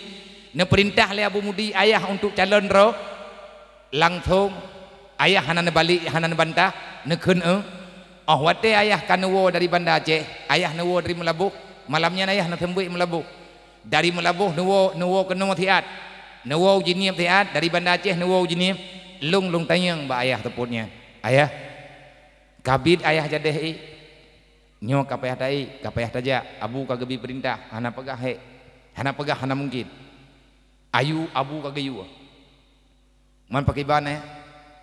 Neupeurintah lé Abu Mudi ayah untuk calon droe. Langsong ayah hana neubalek, hana neubantah, neukheun eu. Óh watèe ayah ka neuwoe dari Banda Aceh, ayah neuwoe dari Meulaboh, malam nyan ayah neuseumeubeuet Meulaboh. Dari Meulaboh neuwoe, neuwoe keunoe siat. Neuwoe u Jeunieb siat, dari Banda Aceh neuwoe u Jeunieb. Lôn, lôn tanyong bak ayah teupot nyan, "Ayah, ka biet ayah jadèh ék? Nyoe ka payah taék, ka payah tajak. Abu ka geubi peurintah, hana peugah hék, hana peugah hana mungken. Ayue abu ka geuyue. Man pakriban, eh?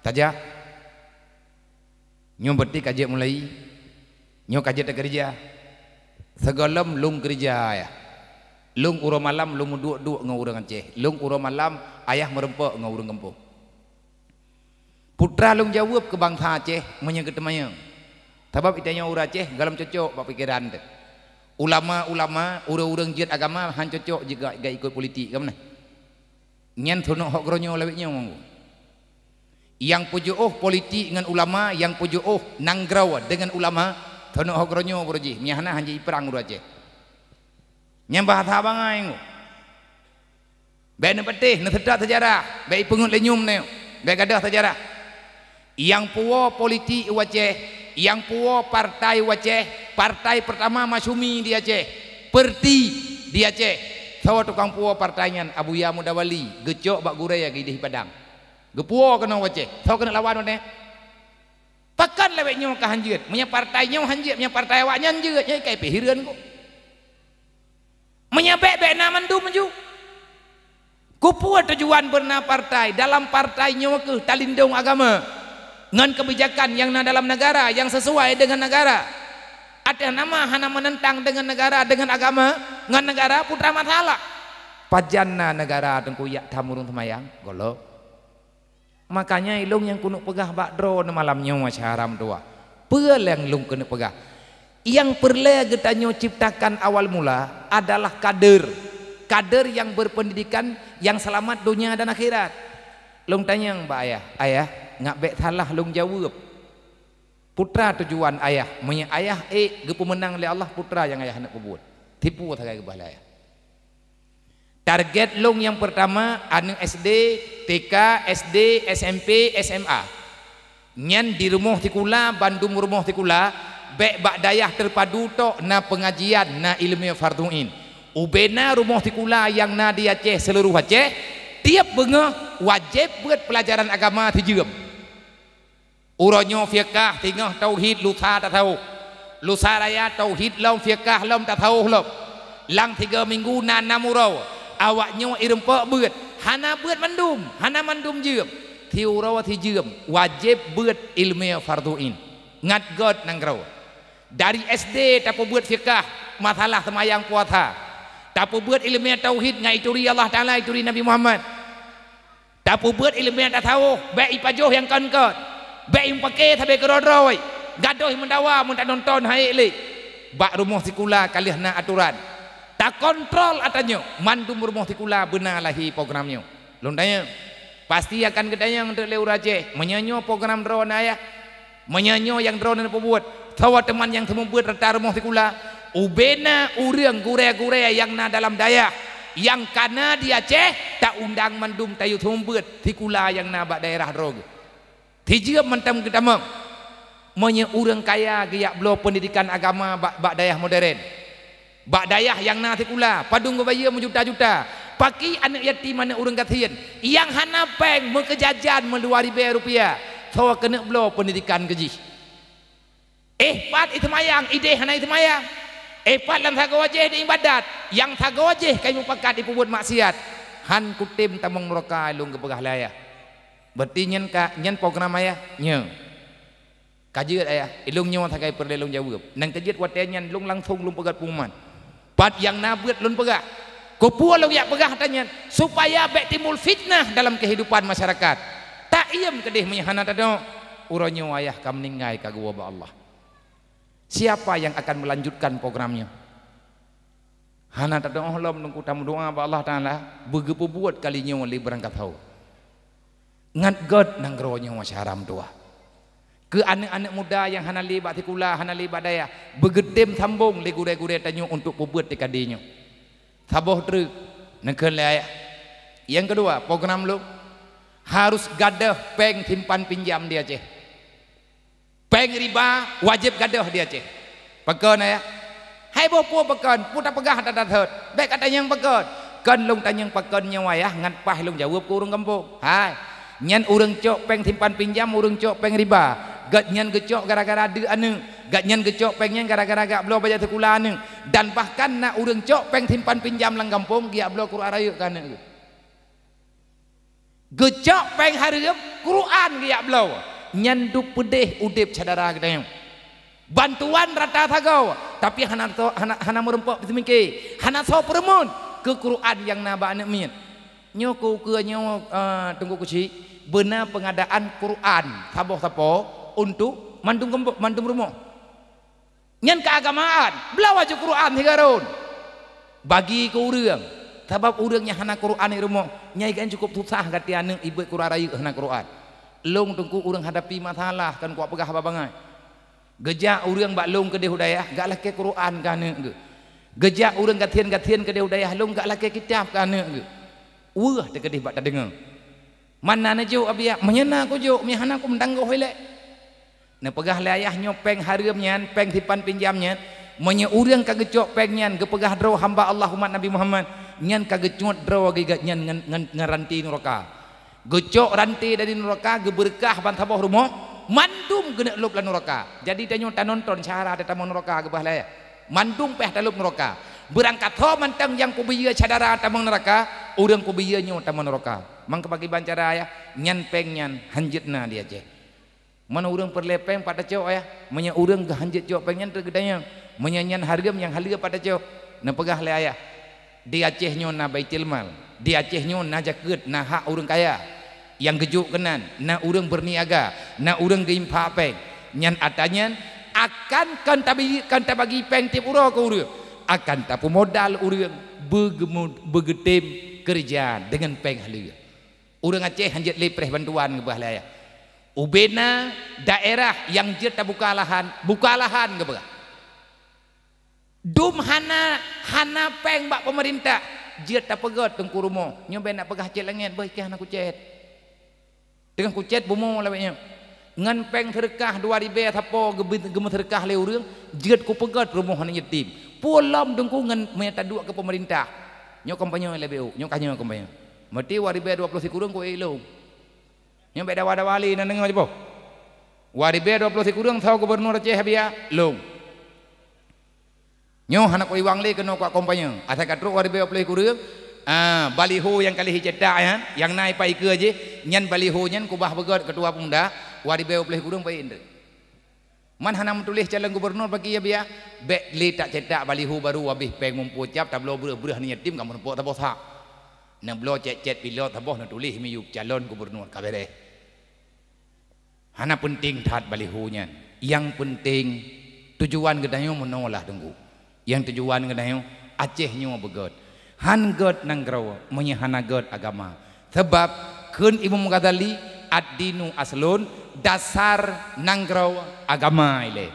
Tajak. Nyoe beutôi ka jeuet mulai. Nyoe ka jeuet takeurija. Sigohlom lôn keurija, ayah. Lôn uroe malam lôn meuduek-duek ngon ureueng Aceh. Lôn uroe malam ayah meurumpok ngon ureueng gampông." Putra lôn jaweueb keu bansa Aceh meunyoe geuteumanyong. Sabab geutanyoe ureueng Aceh gohlom cocok bak pikeran teuh. Ulama-ulama, ureueng-ureueng jeuet agama han cocok jeuet geuikot politik, ka meunan. Nyan thonok hok geuronyoe lawét nyoe. Nyang peujoh politik ngon ulama, nyang peujoh nanggroe deungon ulama, thonok hok geuronyoe baroe jih. Meunyo hana han jiprang ureueng Aceh. Nyan bahasa bangai nyoe. Bèk neupatéh, neuseutôt seujarah, bèk ipeungeut lé nyum nyoe, bèk gadôh seujarah. Nyang puwoe politik u Aceh, nyang puwoe partai u Aceh, partai peurtama Masyumi di Aceh, Perti di Aceh. Soe tukang puwoe partai nyan? Abuya Mudawali, geucok bak gurèe geudeh Padang. Geupuwoe keunoe u Aceh. Soe keuneuk lawan watèe nyan? Pakon lawét nyoe ka han jeuet? Meunyoe partai nyoe han jeuet, meunyoe partai awaknyan jeuet, nyan ka ipeuhireuen kok. Meunyoe bèk, bèk na mandum ju. Keupeue tujuan beuna partai? Dalam partai nyoe keuh talindong agama ngon keubijakan nyang na dalam negara nyang sisuai deungon negara. Ateueh nama hana meunentang deungon negara, deungon agama, ngon negara, putra masalah. Pajan na negara teungku jak tham ureueng seumayang? Gohlom. Makanya ilôn nyang keuneuk peugah bak droeneuh malam nyoe syedara meutuwah. Peue nyang lôn keuneuk peugah? Nyang peureulèe geutanyoe ciptakan awal mula adalah kader. Kader nyang berpendidikan, nyang seulamat donya dan akhirat. Lôn tanyong bak ayah, "Ayah, ngat bék salah lôn jaweueb. Peue teuma tujuan ayah? Meunyoe ayah ék geupeumeunang lé Allah, peue teuma nyang ayah hana peubuet?" Tipu sagai keubah lé ayah. Target lôn nyang peurtama, aneuk S D, T K, S D, S M P, S M A. Nyan di rumoh sikula, bandum rumoh sikula, bék bak dayah teupadu tok na peungajian, na ileumèe fardhu ain. Ubena rumoh sikula nyang na di Aceh, seuluruh Aceh, tiep beungoh wajéb beuet peulajaran agama sijeuem. Uroe nyoe fiqah, singoh tauhid, lusa tasawuf. Lusa raya tauhid lom, fiqah lom, tasawuf lom. Lam tiga minggu na nam uroe, awak nyoe ireumpok beuet, hana beuet mandum, hana mandum jeuem. Siuroe sijeuem, wajéb beuet ileumèe fardhu ain. Ngat göt nanggroe. Dari S D tapeubeuet fiqah, masalah seumayang puasa. Tapeubeuet ileumèe tauhid ngon ituri Allah Taala, ituri Nabi Muhammad. Tapeubeuet ileumèe tasawuf, bék ipajoh nyang kon-kon. Bék imeupaké sabe keudroe-droe. Gadôh meudawa meunonton hai lé. Bak rumoh sikula ka lheueh na atoran. Takontrol atra nyoe, mandum rumoh sikula beuna lahé program nyoe. Lôn tanyong, pasti akan geutanyong teuk lé ureueng Aceh, "Meunyoe nyoe program droeneuh ayah? Meunyoe nyoe nyang droeneuh peubuet, soe teuma nyang seumeubeuet rata rumoh sikula?" Ubena ureueng gurèe-gurèe nyang na dalam dayah, nyang ka na di Aceh, taundang mandum tayue seumeubeuet sikula nyang na bak daerah droe geuh. Sijeuem mantong geutamong. Meunyoe ureueng kaya geujak bloe peundidikan agama bak, bak dayah modern, bak dayah nyang na sikula, padum geubayeue meujuta-juta, pakri aneuk yatim, aneuk ureueng gasien, nyang hana péng meukeujajan meudua ribèe rupiah, soe keuneuk bloe peundidikan keu jih? Eh, pat iseumayang, idéh hana iseumayang. Eh, pat lam sagoe jéh di ibadat, nyang sagoe jéh ka imupakat ipeubuet maksiat. Han kutem tamong nuraka, lôn geupeugah lé ayah. Berarti nyan ka, nyan program ayah? Nyo. Ka jeuet ayah, ilôn nyoe sagai peureulèe lôn jaweueb. Nyang keujeuet watèe nyan lôn langsong lôn peugah pengumuman. Pat nyang na beuet lôn peugah. Keupeue lôn jak peugah atra nyan? Supaya bèk timbul fitnah dalam kehidupan masyarakat. Taiem keudéh meunyoe hana tadoe, uroe nyoe ayah ka meuninggai ka geuwoe bak Allah. Siapa yang akan melanjutkan program nyoe? Hana tatu'oh lom teungku tameudoa bak Allah Taala, beugeupeubuet kali nyoe lé beurangkasoe. Ngat göt nanggroe nyoe syedara meutuwah. Keu aneuk-aneuk muda nyang hana lé bak sikula, hana lé bak dayah, beugeutem sambong lé gurèe-gurèe tanyoe untuk peubeuet T K D nyoe. Saboh treuk, neukheun lé ayah. Nyang keudua, program lôn harus gadôh péng simpan pinjam di Aceh. Péng riba wajéb gadôh di Aceh. Pakon ayah? Hai boh peue pakon, peue tapeugah that-that thot. Bèk ka tanyong pakon. Kon lôn tanyong pakon nyoe ayah ngat paih lôn jaweueb keu ureueng gampông. Hai, nyan ureueng cok péng simpan pinjam, ureueng cok péng riba. Gobnyan geucok gara-gara deuk aneuk. Gobnyan geucok péng nyan gara-gara geujak bloe bajèe sikula aneuk. Dan bahkan na ureueng cok péng simpan pinjam lam gampông geujak bloe Quran rayeuk keu aneuk geuh. Geucok péng hareuem, Quran geujak bloe. Nyan dum peudeh udeb syedara geutanyoe. Bantuan rata sagoe, tapi hana to-, hana, hana meurumpok seumike, hana soe peureumeun keu Quran nyang na bak aneuk miet. Nyoe keu ukeue nyoe, eh, Teungku Kuchik, beuna peungadaan Quran saboh sapo untuk mandum geumbok, mandum rumoh. Nyan keuagamaan, bloe baju Quran sigoe rhon. Bagi keu ureueng, sabab ureueng nyang hana Quran di rumoh, nyan kan cukup susah gaki aneuk ibeuet Quran rayeuk hana Quran. Lôn Teungku ureueng hadapi masalah, kan kupeugah haba bangai. Geujak ureueng bak lôn keudeh u dayah, geujak lakèe Quran keu aneuk geuh. Geujak ureueng gasien-gasien keudeh u dayah lôn, geujak lakèe kitab keu aneuk geuh. Weueh teukeudeh bak tadeungoe. Mana neujok abiak, meunyoe na kujok, meunyoe hana kumeutanggôh ilèe. Neupeugah lé ayah nyoe péng hareuem nyan, péng simpan pinjam nyan, meunyoe ureueng ka geucok péng nyan geupeugah droe hamba Allah umat Nabi Muhammad, nyan ka geucut droe geuh nyan ngon, ngon, ngon ranté nuraka. Geucok ranté dari nuraka, geubeureukah ban saboh rumoh, mandum geuneuk lôb lam nuraka. Jadi tanyoe tanonton syedara tatamong nuraka geupeugah lé ayah. Mandum payah talôb nuraka. Beurangkasoe mantong nyang peubiyeu syedara tamong nuraka, ureueng peubiyeu nyoe tamong nuraka. Mangka pakriban cara ayah, nyan péng nyan hanjeuet na di Aceh. Meunyoe ureueng peureulèe péng pat tacok ayah, meunyoe ureueng geuhanjeuet cok péng nyan teuk geutanyong, meunyoe nyan hareuem nyang haleue pat tacok, neupeugah lé ayah, di Aceh nyoe na baitul mal, di Aceh nyoe na jakeuet, na hak ureueng kaya. Nyang geujok keunan, na ureueng beurniaga, na ureueng geuinfak péng. Nyan atra nyan akan kon tabi-, kon tabagi péng tiep uroe keu ureueng, akan tapeumodal ureueng beugeumu-, beugeutem keureuja deungon péng haleue. Ureuëng Aceh han jeuet lé preh bantuan geupeugah lé ayah. Ubena daerah nyang jeuet tabuka lahan, buka lahan geupeugah. Dum hana, hana péng bak peumeurintah, jeuet tapeugét teungku rumoh. Nyoe bék na peugah cét langét, beuh, keu hana kucét. Teungoh kucét bumoe lawét nyoe. Ngon péng seudeukah dua ribée sapo geubi-, geumeuseudeukah lé ureuëng, jeuet kupeugét rumoh aneuk yatim. Peue lom teungku ngon meunyoe taduek keu peumeurintah. Nyoe kampanye lé B U, nyoe ka nyoe kampanye. Meuti dua ribée dua ploh sikureueng ku ék lom. Nyoe bék dawa-dawa lé na deungoe jiboh. Dua ribée dua ploh sikureueng soe gubunur Aceh, Abiya, lom. Nyoe hana kuiwang lé keunoe kuak kampanye. Asai ka trok dua ribée dua ploh sikureueng, ah, baliho nyang ka lheueh cetak nyan, nyang na ipat ikeue jih, nyan baliho nyan kubah beugét keutua pemuda, dua ribée dua ploh sikureueng bayeue. Man hana meutuléh calon gubunur bagi Abiya, bék lé tacetak baliho barô habéh péng muphom cap, tabloe breueh-breueh aneuk yatim ka meurumpok saboh sak. Neubloe cét-cét pilot saboh neutuléh miyueb calon gubunur ka béréh. Hana peunteng that baliho nyan. Nyang peunteng tujuan geutanyoe meunoe lah teungku. Nyang tujuan geutanyoe Aceh nyoe beugét. Han gét nanggroe meunyoe hana gét agama. Sabab kheun Imam Ghazali, "Ad-dinu aslun", dasar nanggroe agama ilée.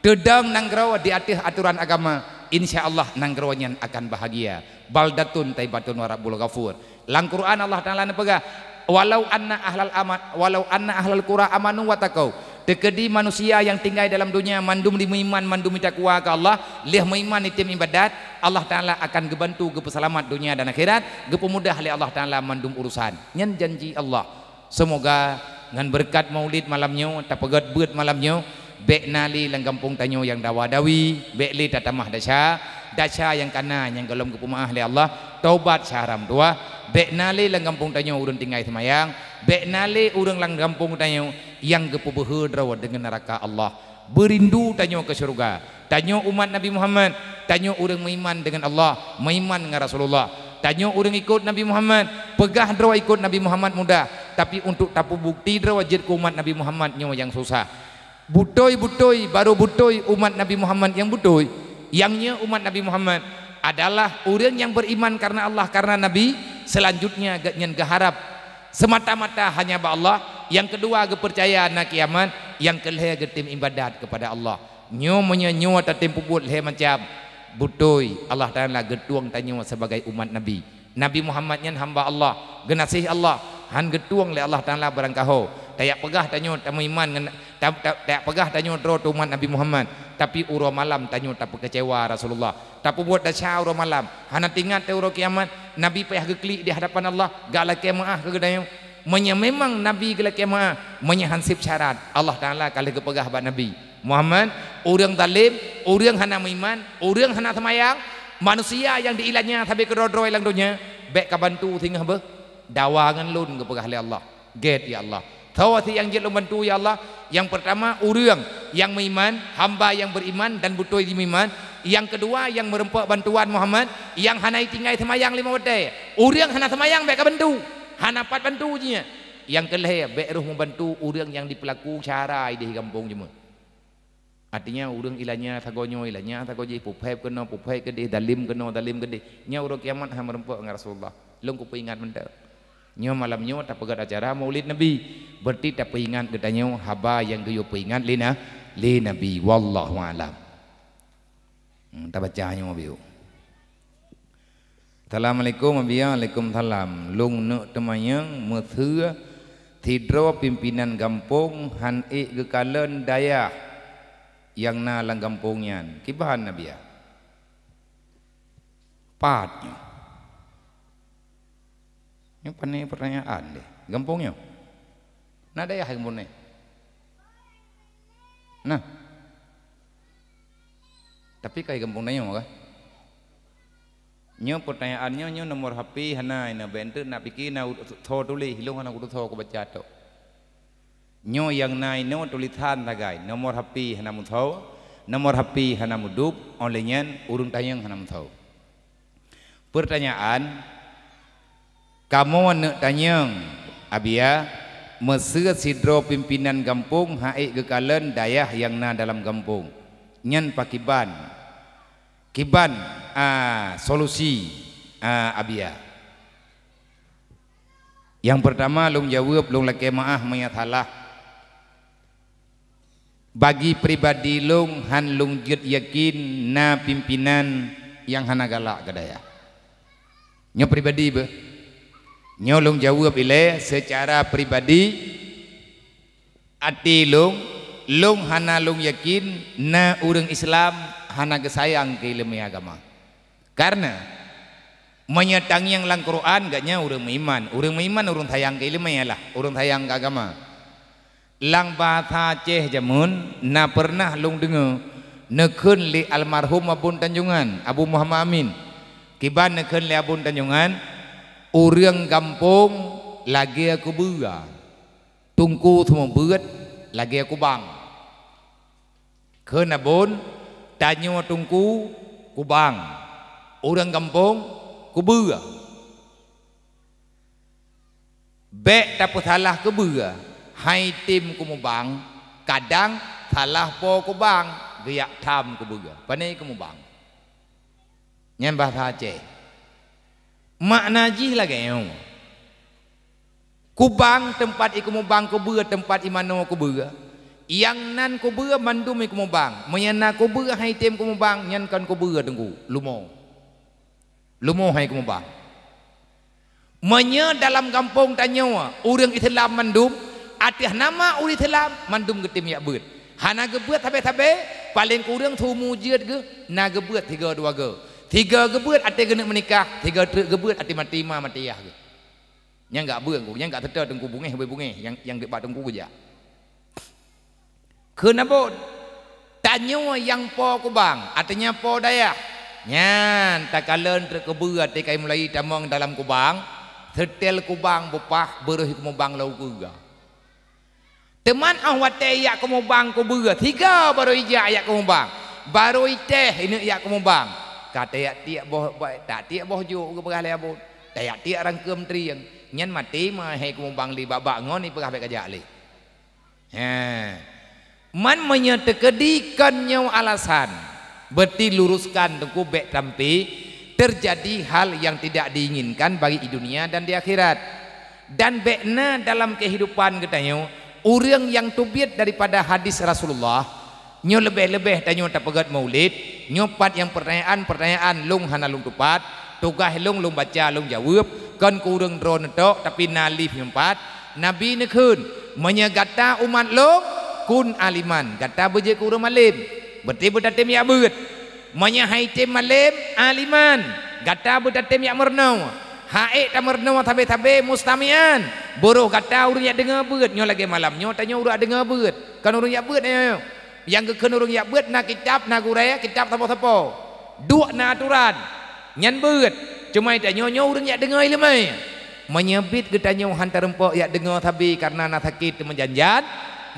Teudong nanggroe di ateueh atoran agama, insya Allah nanggroe nyan akan bahagia. "Baldatun thaibatun wa rabbun ghafur." Lam Quran Allah Taala neupeugah, "Walau anna ahlal ama-, walau anna ahlal qura amanu wattaqau." Teukeudi manusia nyang tinggai dalam donya mandum dimeuiman, mandum meutakwa keu Allah, lheueh meuiman item ibadat, Allah Taala akan geubantu geupeuseulamat donya dan akhirat, geupeumudah lé Allah Taala mandum urusan. Nyan janji Allah. Seumoga ngon beureukat maulid malam nyoe, tapeugét beuet malam nyoe, bék na lé lam gampông tanyoe nyang dawa-dawi, bék lé tatamah desya, desya nyang kana nyang gohlom geupeumeuáh lé Allah, taubat syahram tuwah, bék na lé lam gampông tanyoe ureuëng tinggai seumayang, bék na lé ureuëng lam gampông tanyoe nyang geupeubeuhe droe deungon neuraka Allah. Beurindu tanyoe keu syeuruga. Tanyoe umat Nabi Muhammad, tanyoe ureuëng meuiman deungon Allah, meuiman ngon Rasulullah. Tanyoe ureuëng ikot Nabi Muhammad, peugah droe ikot Nabi Muhammad mudah, tapi untuk tapeubukti droe jeuet keu umat Nabi Muhammad nyoe nyang susah. Beutôi-beutôi, barô beutôi umat Nabi Muhammad nyang beutôi. Nyang nyoe umat Nabi Muhammad adalah ureuëng nyang beriman karena Allah, karena Nabi, selanjutnya gobnyan geuharab semata-mata hanya bak Allah, nyang keudua geupeucaya na kiamat, nyang keulhée geutem ibadat keupada Allah. Nyoe meunyoe nyoe tatem peubuet lhée macam, beutôi Allah Taala geutueng tanyoe sibagai umat Nabi. Nabi Muhammad nyan hamba Allah, geunaséh Allah, han geutueng lé Allah Taala barangkaho. Tayak peugah tanyoe tameuiman ngon, ta-, ta-, tayak peugah tanyoe droe teuh umat Nabi Muhammad, tapi uroe malam tanyoe tapeukeucewa Rasulullah. Tapeubuet desya uroe malam, hana teuingat teuh uroe kiamat, Nabi payah geuklik di hadapan Allah, galakée meuáh keu geutanyoe. Meunyoe memang Nabi geulakée meuáh, meunyoe han seb syarat, Allah Taala ka lheueh geupeugah bak Nabi Muhammad, ureuëng zalem, ureuëng hana meuiman, ureuëng hana seumayang, manusia nyang diilanya sabe keudroe-droe lam donya, bék kabantu singoh beuh. Dawa ngon lôn geupeugah lé Allah. Gét, ya Allah. Soe sit nyang jeuet lôn bantu, ya Allah? Nyang peurtama, ureuëng nyang meuiman, hamba nyang beriman dan beutôi jimeuiman. Nyang keudua, nyang meureumpok bantuan Muhammad, nyang hana itinggai seumayang limong watée. Ureuëng hana seumayang bék kabantu. Hana pat bantu jih nyan. Nyang keulhée, bék rhoh meubantu ureuëng nyang dipeulaku syara ideh gampông jeumeue. Artinya, ureuëng ilanya sagoe nyoe, ilanya sagoe jih, puphét keunoe, puphét keudeh, zalem keunoe, zalem keudeh. Nyan uroe kiamat han meureumpok ngon Rasulullah. Lôn kupeuingat mantong. Nyoe malam nyoe tapeugét acara Maulid Nabi. Berarti tapeuingat geutanyoe haba nyang geuyue peuingat lé na-, lé Nabi. Wallahu a'lam. Hmm, tabaca nyoe, Abiya. Assalamualaikum, Abiya. Waalaikumsalam. Lôn neuk teumanyong, meuseu sidroe pimpinan gampông han ék geukalon dayah nyang na lam gampông nyan. Kiban, Abiya? Pat nyoe. Nyoe pane pertanyaan deh. Gampông nyoe? Na dayah gampông nyoe? Nah. Tapi kai gampông tanyoe kah? Nyoe pertanyaan nyoe, nyoe nomor H P hana, ina bék enteuk nak pike na u-, tho tuléh, ilôn hana kuteutho kubaca tok. Nyoe nyang na inoe tulisan sagai, nomor H P hana meuthô, nomor H P hana meudup, óh lheueh nyan ureuëng tanyong hana meuthô. Peurtanyaan, kamoe neuk tanyong, Abiya, meuseu sidroe pimpinan gampông han ék geukalon dayah nyang na dalam gampông. Nyan pakiban? Kiban, a, solusi, a, Abiya? Nyang peurtama lôn jaweueb, lôn lakée meuáh meunyoe salah. Bagi pribadi lôn, hán lôn jeuet yakin na pimpénan nyang hana galak keu dayah. Nyoe pribadi beuh. Nyoe lôn jaweueb ilée seucara pribadi. Até lôn, lôn hana lôn yakin na ureuëng Islam hana geusayang keu ileumé agama. Kareuna meunyoe tangieng lam Quran, geuhnyan ureuëng meuiman. Ureuëng meuiman ureuëng sayang keu ileumé lah, ureuëng sayang keu agama. Lam bahasa Aceh jameun na peureunah lôn deungoe neukheun lé almarhum Abon Tanjongan, Abu Muhammad Amin. Kiban neukheun lé Abon Tanjongan, ureuëng gampông lagée kubeue, teungku seumeubeuet lagée kubang. Kheun Abon, tanyoe teungku kubang, ureuëng gampông kubeue. Bék tapeusalah kubeue, hai tem kumubang, kadang salah po kubang, geujak tham kubeue. Pané kumubang. Nyan bahasa Aceh. Makna jih lagée nyoe. Kubang teumpat ikumubang kubeue, teumpat imanoe kubeue. Nyang nan kubeue mandum ikumubang. Meunyoe na kubeue hai tem kumubang, nyan kon kubeue teungku, lumo. Lumo hai kumubang. Meunyoe dalam gampông tanyoe ureuëng Islam mandum, ateueh nama ureuëng Islam mandum geutem jak beuet. Hana geubeuet sabe-sabe, paleng kureueng seumu jeuet geuh na geubeuet sigoe dua goe. Sigoe geubeuet até geuneuk meunikah, sigoe treuk geubeuet até maté ma maté yah geuh. Nyang gak beueng ku, nyang gak seutôt teungku bungéh, bungéh nyang, nyang geuba teungku geujak. Kheun Abon, tanyoe nyang po kubang, artinya po dayah. Nyan takalon treuk kubeue até kai mulai tamong dalam kubang, seutel kubang beupah beureuh kumubang lom keue. Teuma óh watée jak kumubang kubeue, sigoe barô ijak jak kumubang, barô itéh ineuk jak kumubang. Ka tajak tiek boh, tajak tiek boh jok geupeugah lé Abon. Tajak tiek rangkeum trieng. Nyan maté ma hai kumubang lé bak-bak ngon ipeugah bék kajak lé. He. Man meunyoe teukeudi kon nyoe alasan, berarti luruskan teungku bék sampai terjadi hal yang tidak diinginkan bagi di dunia dan di akhirat. Dan bék na dalam kehidupan geutanyoe ureuëng nyang teubiet daripada hadis Rasulullah. Nyoe leubeh-leubeh tanyoe tapeugét maulid, nyoe pat nyang peurtanyaan-peurtanyaan lôn hana lôn tupat, tugaih lôn, lôn baca, lôn jaweueb, kon keu ureuëng droe neutok, tapi na lief nyoe pat. Nabi neukheun, "Meunyoe gata umat lôn, kun aliman," gata beujeuet keu ureuëng malém, berarti beutatem jak beuet. Meunyoe hai tem malém, aliman, gata beutatem jak meurunoe. Ha'ék tameurunoe sabe-sabe, mustami'an, beurôh gata ureuëng jak deungoe beuet. Nyoe lagée malam nyoe tanyoe ureuëng jak deungoe beuet, kon ureuëng jak beuet nyoe. Nyang geukheun ureuëng jak beuet na kitab, na gurée, kitab sapo-sapo. Duek na aturan. Nyan beuet. Cuma tanyoe nyoe ureuëng jak deungoe iéleumé. Meunyoe biet geutanyoe han tareumpok jak deungoe sabe kareuna na sakét teumeujan-jan,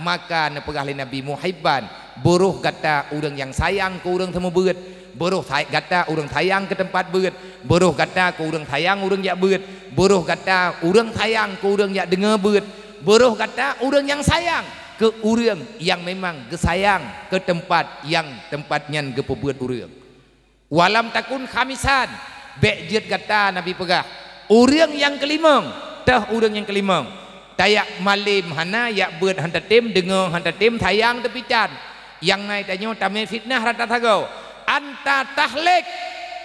maka neupeugah lé Nabi, muhibban, beurôh gata ureuëng nyang sayang keu ureuëng seumeubeuet, beurôh say-, gata ureuëng sayang keu teumpat beuet, beurôh gata keu ureuëng sayang ureuëng jak beuet, beurôh gata ureuëng sayang keu ureuëng jak deungoe beuet, beurôh gata ureuëng nyang sayang keu ureuëng nyang memang geusayang keu teumpat nyang teumpat nyan geupeubeuet ureuëng. Walam takun khamisan, bék jeuet gata, Nabi peugah, ureuëng nyang keulimong, toh ureuëng nyang keulimong. Tajak malém hana, jak beuet han tatem, deungoe han tatem, sayang teupitan. Nyang na tanyoe tamé fitnah rata sagoe. Anta tahlik,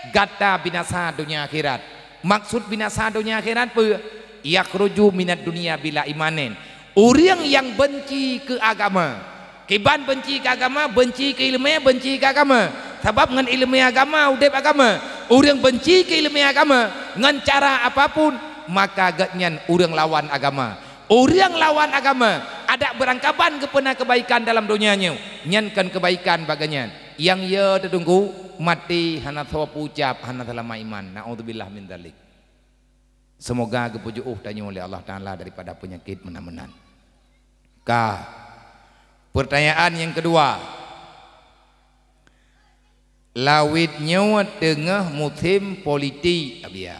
gata binasa donya akhirat. Maksud binasa donya akhirat peue? Yakhruju minad dunya bila imanin. Ureuëng nyang beunci keu agama. Kiban beunci keu agama, beunci keu iéleumé, beunci keu agama. Sabab ngon iéleumé agama, udeb agama. Ureuëng beunci keu iéleumé agama ngon cara apapun, maka geuhnyan ureuëng lawan agama. Ureuëng lawan agama, adak beurangkaban geupeuna keubaikan dalam donya nyoe, nyan kon keubaikan bak geuhnyan. Nyang yo teutunggu, maté hana soe peucab, hana seulama iman. Naudzubillah min dzalik. Seumoga geupeujeuôh tanyoe lé Allah Taala daripada peunyakét meunan-meunan. Ka. Peurtanyaan nyang keudua. Lawét nyoe teungoh musém politik, Abiya.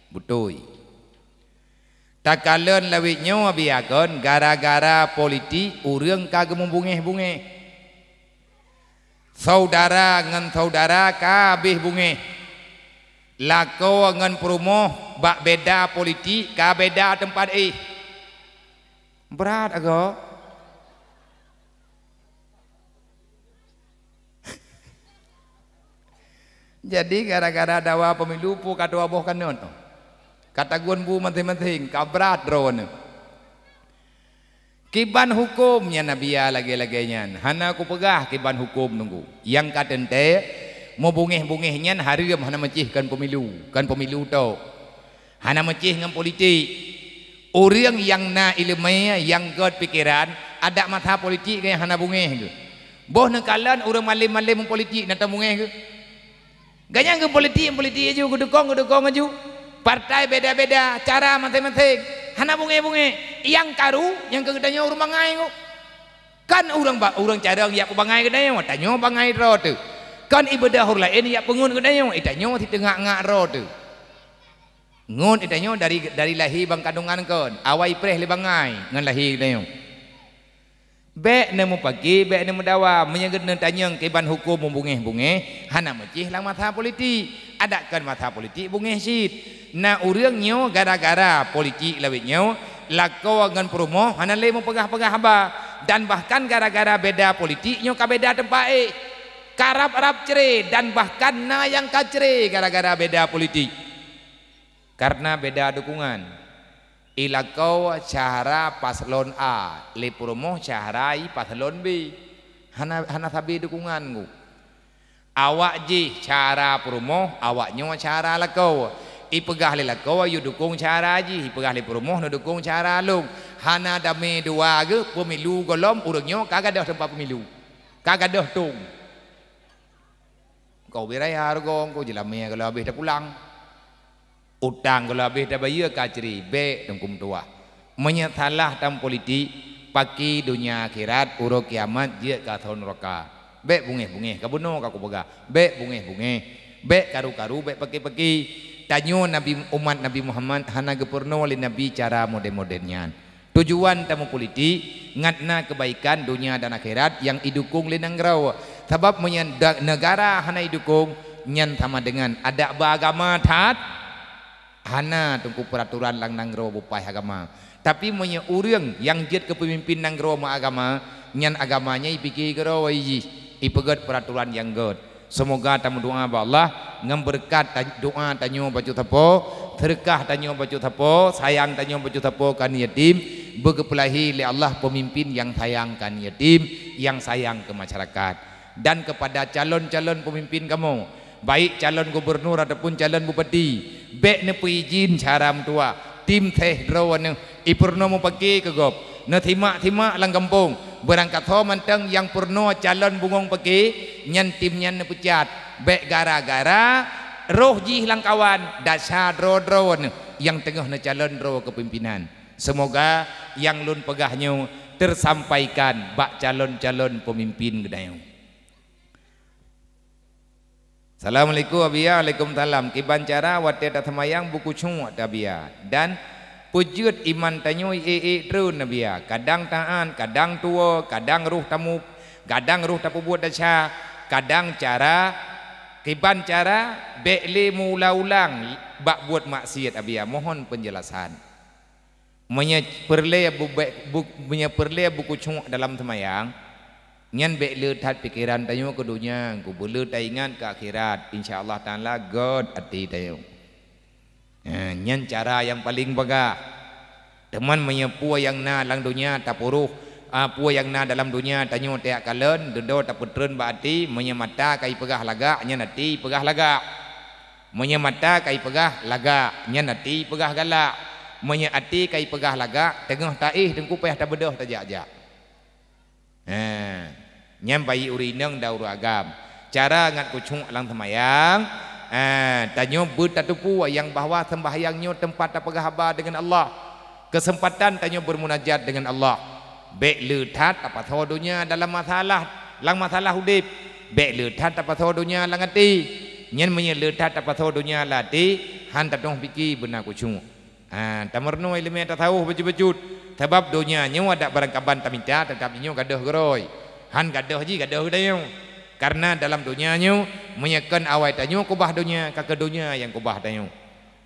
Beutôi. Takalon lawét nyoe, Abiya, kon gara-gara politik ureuëng ka geumeubungéh-bungéh. Saudara ngon saudara ka habéh bungéh. Lakoe ngon peurumoh bak beda politik, ka beda teumpat éh. Brat agoe. Jadi gara-gara dawa pemilu pu ka dua boh kanot. Ka tagun bu maséng-maséng, ka brat droeneuh. Kiban huköm nyan Abiya lagée-lagée nyan, hana kupeugah kiban huköm teungku. Nyang ka teuntée, meubungéh-bungéh nyan hareuem hana meucih kon pemilu, kon pemilu tok. Hana meucih ngon politik. Ureuëng nyang na iéleumé, nyang gét pikeran, adak masa politik geuh hana bungéh geuh. Boh neukalon ureuëng malém-malém politik na teubungéh geuh. Ganyang geupolitik, politik aju, geudukong, geudukong aju. Partai beda-beda, cara maséng-maséng. Hana bungéh-bungéh. Nyang karu, nyang keu geutanyoe ureuëng bangai nyoe. Kan ureuëng ba-, ureuëng carông jak peubangai geutanyoe, tanyoe bangai droe teuh. Kan ibadah ureuëng laén jak peungeut geutanyoe, eh, tanyoe siteungak-ngak droe teuh. Ngon, eh, tanyoe dari, dari lahé bak kandungan kon, awai preh lé bangai ngon lahé geutanyoe. Bék neumeupaké, bék neumeudawa. Meunyoe geutanyoe tanyong kiban huköm meubungéh-bungéh, hana meucih lam masa politik. Adak kon masa politik bungéh cit. Na ureuëng nyoe gara-gara politik lawét nyoe, lakoe ngon peurumoh hana lé meupeugah-peugah haba. Dan bahkan gara-gara beda politik nyoe ka beda teumpat éh. Ka rab-rab cre dan bahkan na nyang ka cre gara-gara beda politik. Karena beda dukungan. I lakoe syahara paslon A, lé peurumoh syahara i paslon B. Hana, hana sabe dukungan ku. Awak jih syahara peurumoh, awak nyoe syahara lakoe. Ipeugah lé lakoe, yue dukong syahara jih, ipeugah lé peurumoh, neudukong syahara lôn. Hana damé dua geuh, pemilu gohlom ureuëng nyoe ka gadôh teumpat pemilu. Ka gadôh tong. Kau biraya rugong, kau jeulamé gohlom habéh tapulang. Utang gohlom habéh tabayeue ka cri, bék teungku meutuwah. Meunyoe salah tam politik, paki donya akhirat, uroe kiamat jeuet ka thon nuraka. Bék bungéh-bungéh, ka bunoe ka kupeugah, bék bungéh-bungéh. Bék karu-karu, bék paki-paki. Tanyoe Nabi, umat Nabi Muhammad hana geupeurunoe lé Nabi cara modern-modern nyan. Tujuan tameupolitik ngat na keubaikan donya dan akhirat nyang idukong lé nanggroe. Sabab meunyoe da-, neugara hana idukong, nyan sama deungon adak beuagama that, hana teungku peuratoran lam nanggroe beupaih agama. Tapi meunyoe ureuëng nyang jeuet keu peumimpin nanggroe meuagama, nyan agama nyan ipike keudroe jih, ipeugét peuratoran nyang gét. Seumoga tameudoá bak Allah ngon beureukat ta-, doá tanyoe bacut sapo, seudeukah tanyoe bacut sapo, sayang tanyoe bacut sapo keu aneuk yatim, beugeupeulahé lé Allah peumimpin nyang sayang keu aneuk yatim, nyang sayang keu masyarakat. Dan keupada calon-calon peumimpin kamoe, baik calon gubernur ataupun calon bupati, bék neupeuijin cara meutuwah, tim seh droeneuh, ipeurunoe mupake keu gob. Neusimak-simak lam gampông, beurangkasoe mantong nyang peurunoe calon bungöng pake, nyan tim nyan neupeucat. Bék gara-gara roh jih lam kawan, desya droe-droe neuh nyang teungoh neucalon droe keu pimpinan. Seumoga nyang lôn peugah nyoe teusampaikan bak calon-calon peumimpin geutanyoe. Assalamualaikum, Abiya. Waalaikumsalam. Kiban cara watée taseumayang beukusyuk, Abiya, dan peujeuet iman tanyoe ék-ék treun, Abiya. Kadang taát, kadang tuwoe, kadang roh tamu-, kadang roh tapeubuet desya, kadang cara, kiban cara bék lé meuulang-ulang bak buet maksiat, Abiya. Mohon penjelasan. Meunyoe peureulée bu-, bu-, meunyoe peureulée beukusyuk dalam seumayang, nyan bék le that pikeran tanyoe keu donya, keubeule taingat keu akhirat. Insya Allah Taala gét até tanyoe. Nah, nyan cara nyang paleng bagah. Teuma meunyoe peue nyang na lam donya tapeuruh, a, peue nyang na dalam donya tanyoe tajak kalon, dudoe tapeutreun bak até, meunyoe mata ka ipeugah lagak, nyan até ipeugah lagak. Meunyoe mata ka ipeugah lagak, nyan até ipeugah galak. Meunyoe até ka ipeugah lagak, teungoh taéh teungku payah tabeudôh tajak-jak. Ha, nyan bayi ureuëng inong dan ureuëng agam. Cara ngat kusyuk lam seumayang, ha, tanyoe beutateupeue nyang bahwa seumbahyang nyoe teumpat tapeugah haba deungon Allah. Keuseumpatan tanyoe beureumunajat deungon Allah. Bék le that tapasoe donya dalam masalah, lam masalah udeb. Bék le that tapasoe donya lam até. Nyan meunyoe le that tapasoe donya lam até, han tatueng pike beuna kusyuk. Ha, tameurunoe iéleumé tasawuf bacut-bacut. Sabab donya nyoe adak barangkaban tamita, teutap nyoe gadôh geurôi. Han gadôh jih, gadôh geutanyoe. Kareuna dalam donya nyoe Meunyoe kon awai tanyoe keubah donya, ka keu donya nyang keubah tanyoe.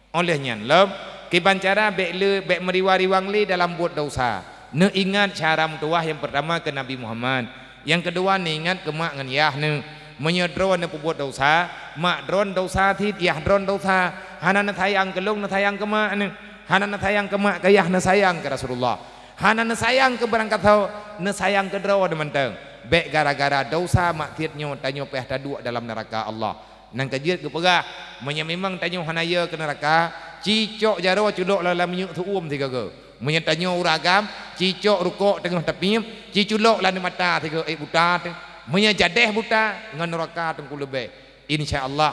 Óh lheueh nyan lom, kiban cara bék le, bék meuriwang-riwang lé dalam buet desya. Neuingat syedara meutuwah nyang peurtama keu Nabi Muhammad, nyang keudua neuingat keu mak ngon yah neuh. Meunyoe droeneuh peubuet desya, mak droeneuh desya cit, yah droeneuh desya, hana neusayang keu lôn, neusayang keu mak neuh, hana neusayang keu mak keu yah, neusayang keu Rasulullah. Hana neusayang keu barangkasoe, neusayang keu droeneuh mantong. Bék gara-gara desya maksiet nyoe tanyoe payah taduek dalam neuraka Allah. Nyang ka jeuet geupeugah, meunyoe memang tanyoe hana yö keu neuraka, cicok jaroe culok lam minyeuk seu-uem sigoe-goe. Meunyoe tanyoe ureuëng agam, cicok rukok teungoh tapiep, ciculok lam mata sigoe ék buta teuh. Meunyoe jadeh buta, ngon neuraka teungku leubeh. Insya Allah,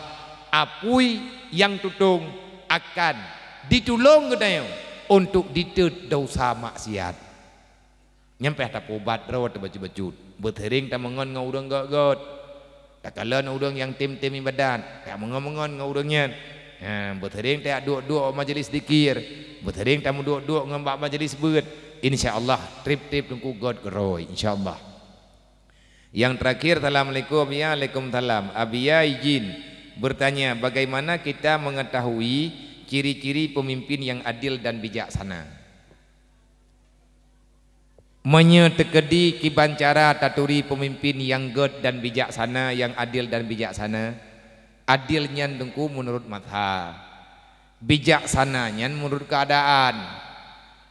apui nyang tutong akan ditulông geutanyoe untuk diteuet desya maksiat. Nyan payah tapeuubat droe teubacut-bacut. Beuseuring tameungon ngon ureuëng gét-gét. Takalon ureuëng nyang tem-tem iébadat, tameungon-meungon ngon ureuëng nyan. Ha, beuseuring tajak duek-duek bak majelis zikir. Beuseuring tameuduek-duek ngon bak majelis beuet. Insya Allah, treb-treb teungku gét keudroe, insya Allah. Yang terakhir, assalamualaikum. Ya, waalaikumsalam. Abiya izin bertanya, bagaimana kita mengetahui ciri-ciri pemimpin yang adil dan bijaksana? Meunyoe teukeudi kiban cara taturi peumimpén nyang gét dan bijaksana, nyang adil dan bijaksana, adil nyan teungku meunurot mazhab, bijaksana nyan meunurot keuadaan.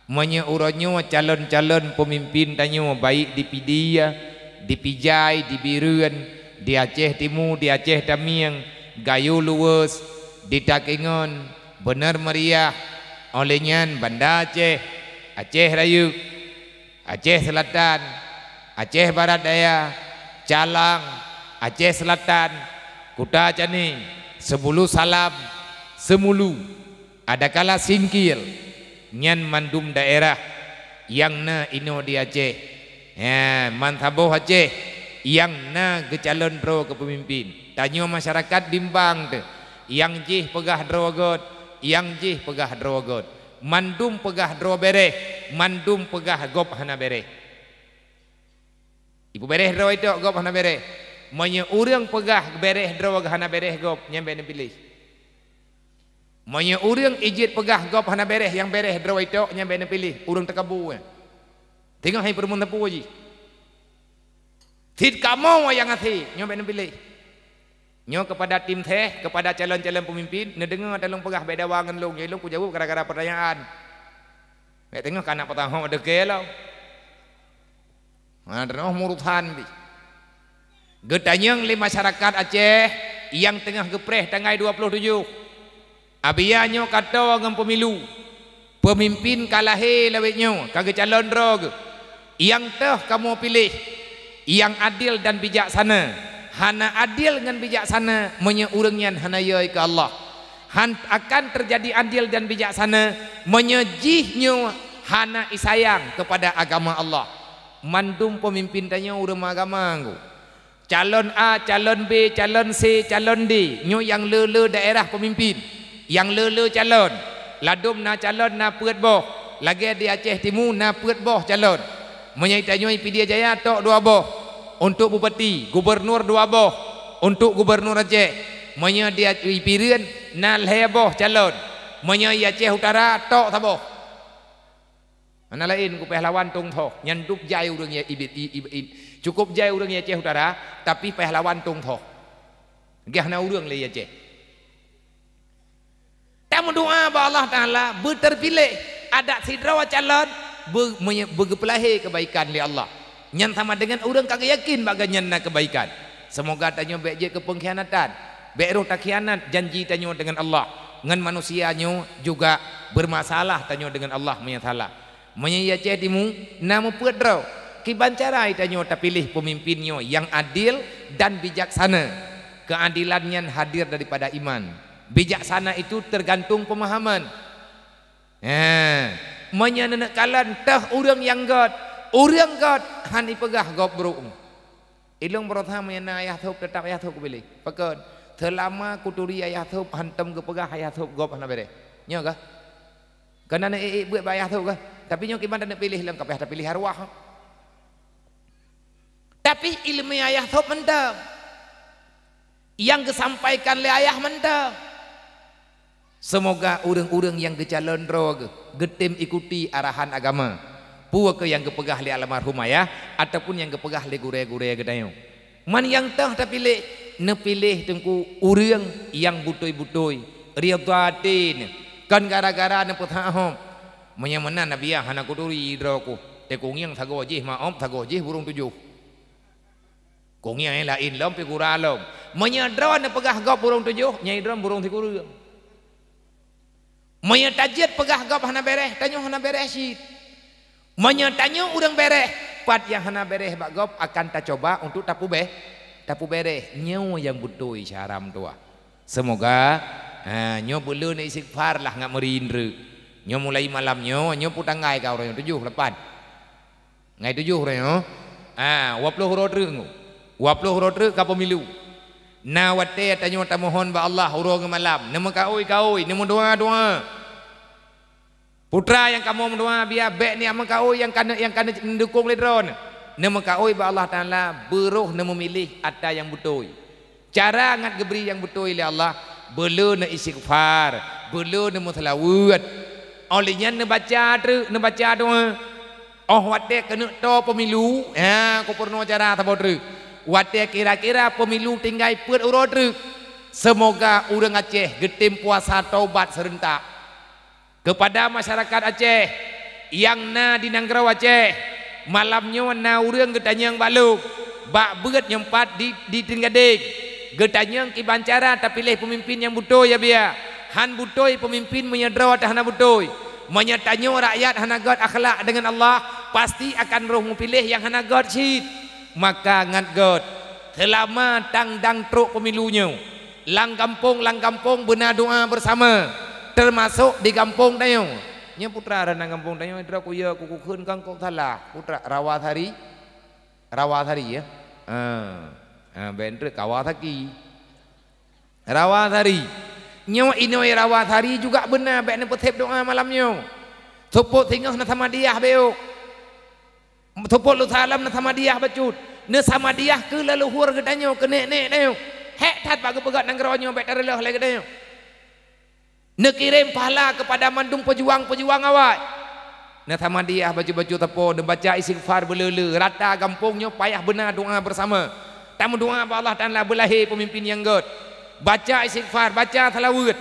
Meunyoe uroe nyoe calon-calon peumimpén tanyoe baik di Pidie, di Pijai, di Bireuen, di Aceh Timu, di Aceh Tamieng, gayue luweues, di Takengon, beuneueh meuriah, óh lheueh nyan Banda Aceh, Aceh Rayeuk, Aceh Selatan, Aceh Barat Daya, Calang, Aceh Selatan, Kuta Caning, Seubulu Salam, Seumulu, adakala Singkil, nyan mandum daerah nyang na inoe di Aceh. He, man saboh Aceh nyang na geucalon droe keu peumimpén. Tanyoe masyarakat bimbang teuh, nyang jih peugah droe gét, nyang jih peugah droe gét. Mandum peugah droe béréh, mandum peugah gob hana béréh. Ipeuberéh droe itok gob hana béréh. Meunyoe ureuëng peugah béréh droe hana béréh gob, nyan bék neupiléh. Meunyoe ureuëng ijeuet peugah gob hana béréh, nyang béréh droe itok, nyan bék neupiléh, ureuëng teukabu nyan. Teungoh hai peureumeun sapeue jih. Cit kamoe nyang até, nyoe bék neupiléh. Nyoe keupada tim seh, keupada calon-calon peumimpén, neudeungoe ata lôn peugah bék dawa ngon lôn, nyoe lôn kujaweueb gara-gara peurtanyaan. Bék teungoh ka na peutahong deuke lom. Hana teunoh murusan pih. Geutanyong lé masyarakat Aceh nyang teungoh geupreh tanggai dua ploh tujoh. Abiya nyoe ka toe ngon peumilu. Peumimpén ka lahé lawét nyoe, ka geucalon droe geuh. Nyang toh kamoe piléh, nyang adil dan bijaksana. Hana adil ngon bijaksana meunyoe ureuëng nyan hana yö keu Allah. Han akan teujadi adil dan bijaksana meunyoe jih nyoe hana isayang keupada agama Allah. Mandum peumimpén tanyoe ureuëng agama nggu. Calon A, calon B, calon C, calon D, nyoe nyang le-le daerah peumimpén. Nyang le-le calon. Ladom na calon na peuet boh. Lagée di Aceh Timu na peuet boh calon. Meunyoe tanyoe Pidie Jaya tok dua boh untuk bupati, gubernur dua boh untuk gubernur Aceh. Meunyoe di Bireuen na lhée boh calon. Meunyoe Aceh Utara tok saboh. Hana laén ku payah lawan tong thoh, nyan dub jai ureuëng ya ibit, i, i, i, cukup jai ureuëng ya Aceh Utara, tapi payah lawan tong thoh. Gah na ureuëng lé ya Aceh. Tameudoa bak Allah Taala, beuterpiléh adat sidroe calon, beu-, menye-, beugeupeulahé keubaikan lé Allah. Nyan sama deungon ureuëng ka geuyakin bak geuhnyan na keubaikan. Seumoga tanyoe bék jeuet keu peungkhianatan, bék roh takhianat janji tanyoe deungon Allah, ngon manusia nyoe juga beurmasalah tanyoe deungon Allah meunyoe salah. Meunyoe ya Aceh Timu na meupeuet droe, kiban cara tanyoe tapiléh peumimpén nyoe nyang adil dan bijaksana. Keuadilan nyan hadir daripada iman. Bijaksana itu tergantung pemahaman. He, meunyoe neuneuk kalon toh ureuëng nyang gét, ureuëng gét han ipeugah gob brok. Ilong beurota meunyoe na ayah thôb, teutap ayah thôb kupiléh. Pakon? Seulama kuturi ayah thôb, hantom geupeugah ayah thôb gob hana béréh. Nyoe kah? Keunan ék-ék buet bak ayah thôb kah? Tapi nyoe kiban taneuk piléh lom, ka payah tapiléh arwah. Tapi iéleumé ayah thôb mantong. nyang geusampaikan lé ayah mantong. Seumoga ureuëng-ureuëng nyang geucalon droe geuh geutem ikuti arahan agama, peue keuh nyang geupeugah lé almarhum ayah ataupun nyang geupeugah lé gurée-gurée geutanyoe. Man nyang toh tapiléh, neupiléh teungku ureuëng nyang beutôi-beutôi, ridha até neuh, kon gara-gara neupeusahob. Meunyoe meunan Nabiah hana kuturi droe kuh, teuh kungieng sagoe jih ma'ob, sagoe jih burông tujoh. Kungieng laén lom, figura lom. Meunyoe droe neupeugah gob burông tujoh, nyai droe burông sikureueng. Meunyoe tajeuet peugah gob hana béréh, tanyoe hana béréh cit. Meunyoe tanyoe ureuëng béréh, pat nyang hana béréh bak gob akan tacoba untuk tapubéh, tapubéréh. Nyoe nyang beutôi cara meutuwah. Seumoga, ha, nyoe beuleueh istighfar lah ngat meuri treuk. Nyoe mulai malam nyoe, nyoe peue tanggai ka uroe nyoe, tujoh, lapan. Ngai tujoh uroe nyoe. Ah, dua ploh uroe treuk nyoe. Dua ploh uroe treuk ka pemilu. Na watée tanyoe tamohon bak Allah uroe ngon malam, neumeukaôi-kaôi, neumeudoá-doá. Putra nyang kamoe meudoá, biya bék neumeukaôi nyang ka, nyang ka neudukong lé droeneuh. Neumeukaôi bak Allah Taala, beuroh neumumiléh atra nyang beutôi. Cara ngat geubri nyang beutôi lé Allah, beuleueh neuistighfar, beuleueh neumeuseulaweuet. Óh lheueh nyan neubaca treuk, neubaca doá. Óh watée keuneuk toe pemilu, ha, kupeurunoe cara saboh treuk. Watée kira-kira pemilu tinggai peuet uroe treuk, seumoga ureuëng Aceh geutem puasa taubat seureuntak. Keupada masyarakat Aceh nyang na di nanggroe Aceh, malam nyoe na ureuëng geutanyong bak lôn, bak beuet nyang pat di, di Teunggadeng. Geutanyong kiban cara tapiléh peumimpin nyang beutôi, ya biya. Han beutôi peumimpin meunyoe droe teuh hana beutôi. Meunyoe tanyoe rakyat hana gét akhlak deungon Allah, pasti akan roh meupiléh nyang hana gét cit. Maka ngat gét, seulama tang dang trok pemilu nyoe, lam gampông, lam gampông beuna doá beusama, teumasok di gampông tanyoe. Nyoe putra rana gampông tanyoe, droe kuyeue ku kukheun kan kok salah, putra Rawasari. Rawasari, ya? Ha. Ha, bék treuk Kawasaki. Rawasari. Nyoe inong Rawasari juga beuna bék neupeuseb doá malam nyoe. Seupôt singoh na samadiyah bék. Seupôt lusa lom na samadiyah bacut. Na samadiyah keu leuluhur geutanyoe, keu nek-nek tanyoe. Hék that bak geupeugét nanggroe nyoe bék tareuloh lé geutanyoe. Neukirém pahala keupada mandum peujuang-peujuang awai. Neusamadiyah bacut-bacut sapo, neubaca istighfar beuleu-leu, rata gampông nyoe payah beuna doá beusama. Tameudoá bak Allah Taala beulahé peumimpin nyang gét. Baca istighfar, baca seulaweuet.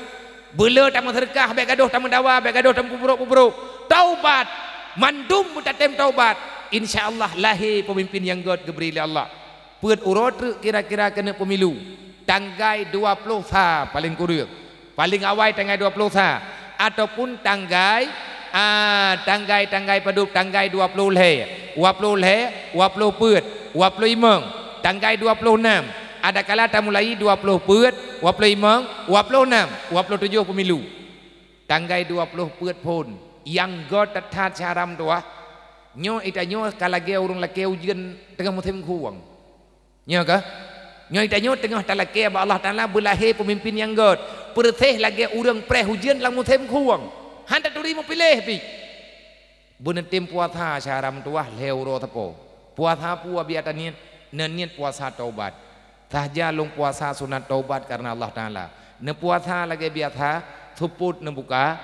Beuleu tameuseudeukah, bék gadôh tameudawa, bék gadôh tameupubrok-pubrok. Taubat, mandum beutatem taubat. Insya Allah lahé peumimpin nyang gét geubri lé Allah. Peuet uroe treuk kira-kira keuneuk pemilu. Tanggai dua ploh sa paleng kureueng. Paleng awai tanggai dua ploh sa. Ataupun tanggai, a, tanggai, tanggai padub, tanggai dua ploh lhée, dua ploh lhée, dua ploh peuet, dua ploh limong, tanggai dua ploh nam. Adakala tamulai dua ploh peuet, dua ploh limong, dua ploh nam, dua ploh tujoh pemilu. Tanggai dua ploh peuet phon, nyang gét that-that syedara meutuwah. Nyoe itanyoe ka lagée ureuëng lakée ujeuen teungoh musém khueng. Nyoe ka? Nyoe itanyoe teungoh talakée bak Allah Taala beulahé peumimpin nyang gét, peureuséh lagée ureuëng preh ujeuen lam musém khueng. Han taturi meupiléh pih. Beuneutem puasa syedara meutuwah lhée uroe sapo. Puasa peue biasa taniet, neuniet puasa taubat. Sahaja lôn puasa sunat taubat kareuna Allah Taala. Neupuasa lagée biasa, seupôt neubuka,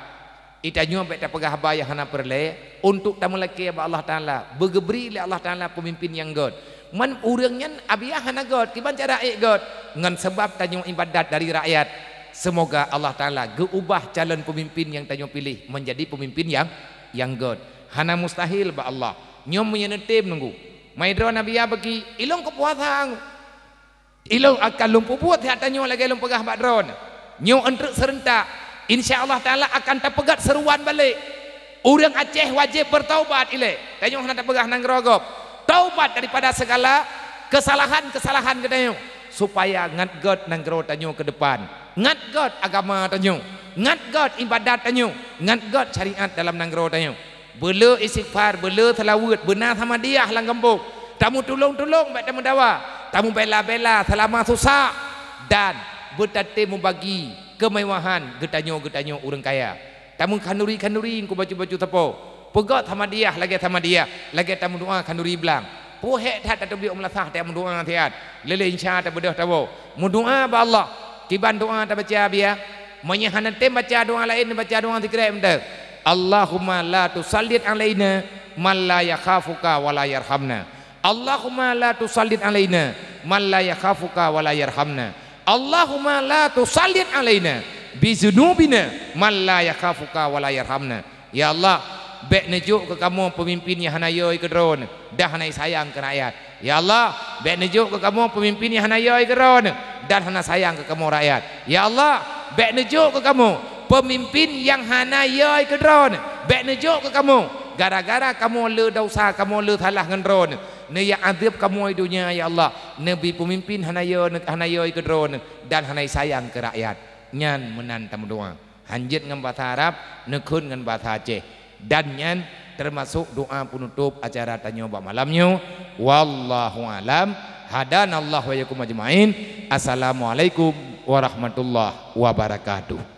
itanyoe bék tapeugah haba nyang hana peureulée, untuk tameulakée bak Allah Taala, beugeubri lé Allah Taala peumimpin nyang gét. Man ureuëng nyan abiah hana gét, kiban cara ék gét? Ngon sabab tanyoe iébadat dari rakyat. Seumoga Allah Taala geuubah calon peumimpin nyang tanyoe piléh meunjadi peumimpin nyang, nyang gét. Hana mustahil bak Allah. Nyoe meunyoe neutem nunggu. Mai droe Nabi ya bagi, ilong keu puasa. Ilong akan lôn peubuet siat tanyoe lagée lôn peugah bak droeneuh. Nyoe eunteuk seureuntak, insya Allah Taala akan tapeugét seuruan balek. Ureuëng Aceh wajéb beutaubat ilée. Tanyoe hana tapeugah nanggroe gob. Taubat daripada segala kesalahan-kesalahan geutanyoe, supaya ngat gét nanggroe tanyoe keu depan, ngat gét agama tanyoe, ngat gét iébadat tanyoe, ngat gét syariat dalam nanggroe tanyoe. Beuleu istighfar, beuleu seulaweuet, beuna samadiyah lam gampông. Tameutulông-tulông bék tameudawa, tameubela-bela seulama susah, dan beutatem mubagi keumewahan geutanyoe-geutanyoe ureuëng kaya. Tameukhanduri-khanduri ngon bacut-bacut sapo. Peugét samadiyah lagée samadiyah, lagée tameudoá khanduri blang. Peue hék that tateubiet meulasah, tameudoá siat. Lé-lé insya tabeudôh tawoe. Meudoá bak Allah. Kiban doá tabaca biya. Meunyoe hana tem baca doá laén, baca doá sikrek mantong. Allahumma la tusallit alaina man la yakhafuka wa la yarhamna. Allahumma la tusallit alaina man la yakhafuka wa la yarhamna. Allahumma la tusallit alaina bizunubina man la yakhafuka wa la yarhamna. Ya Allah, bék neujok keu kamoe peumimpin nyang hana yö keu droeneuh dan hana sayang keu rakyat. Ya Allah, bék neujok keu kamoe peumimpin nyang hana yö keu droeneuh dan hana sayang keu kamoe rakyat. Ya Allah, bék neujok keu kamoe peumimpin nyang hana yö keu droeneuh, bék neujok keu kamoe gara-gara kamoe le desya, kamoe le salah ngon droeneuh. Neuyak azeueb kamoe di donya, ya Allah, neubi peumimpin hana yö, hana yö keu droeneuh dan hana sayang keu rakyat. Nyan meunan tameudoá. Hanjeuet ngon basa Arab, neukheun ngon basa Aceh. Dan nyan teumasok doá peunutôp acara tanyoe bak malam nyoe. Wallahu alam. Hadanallahu wa iyyakum ajmain. Assalamualaikum warahmatullahi wabarakatuh.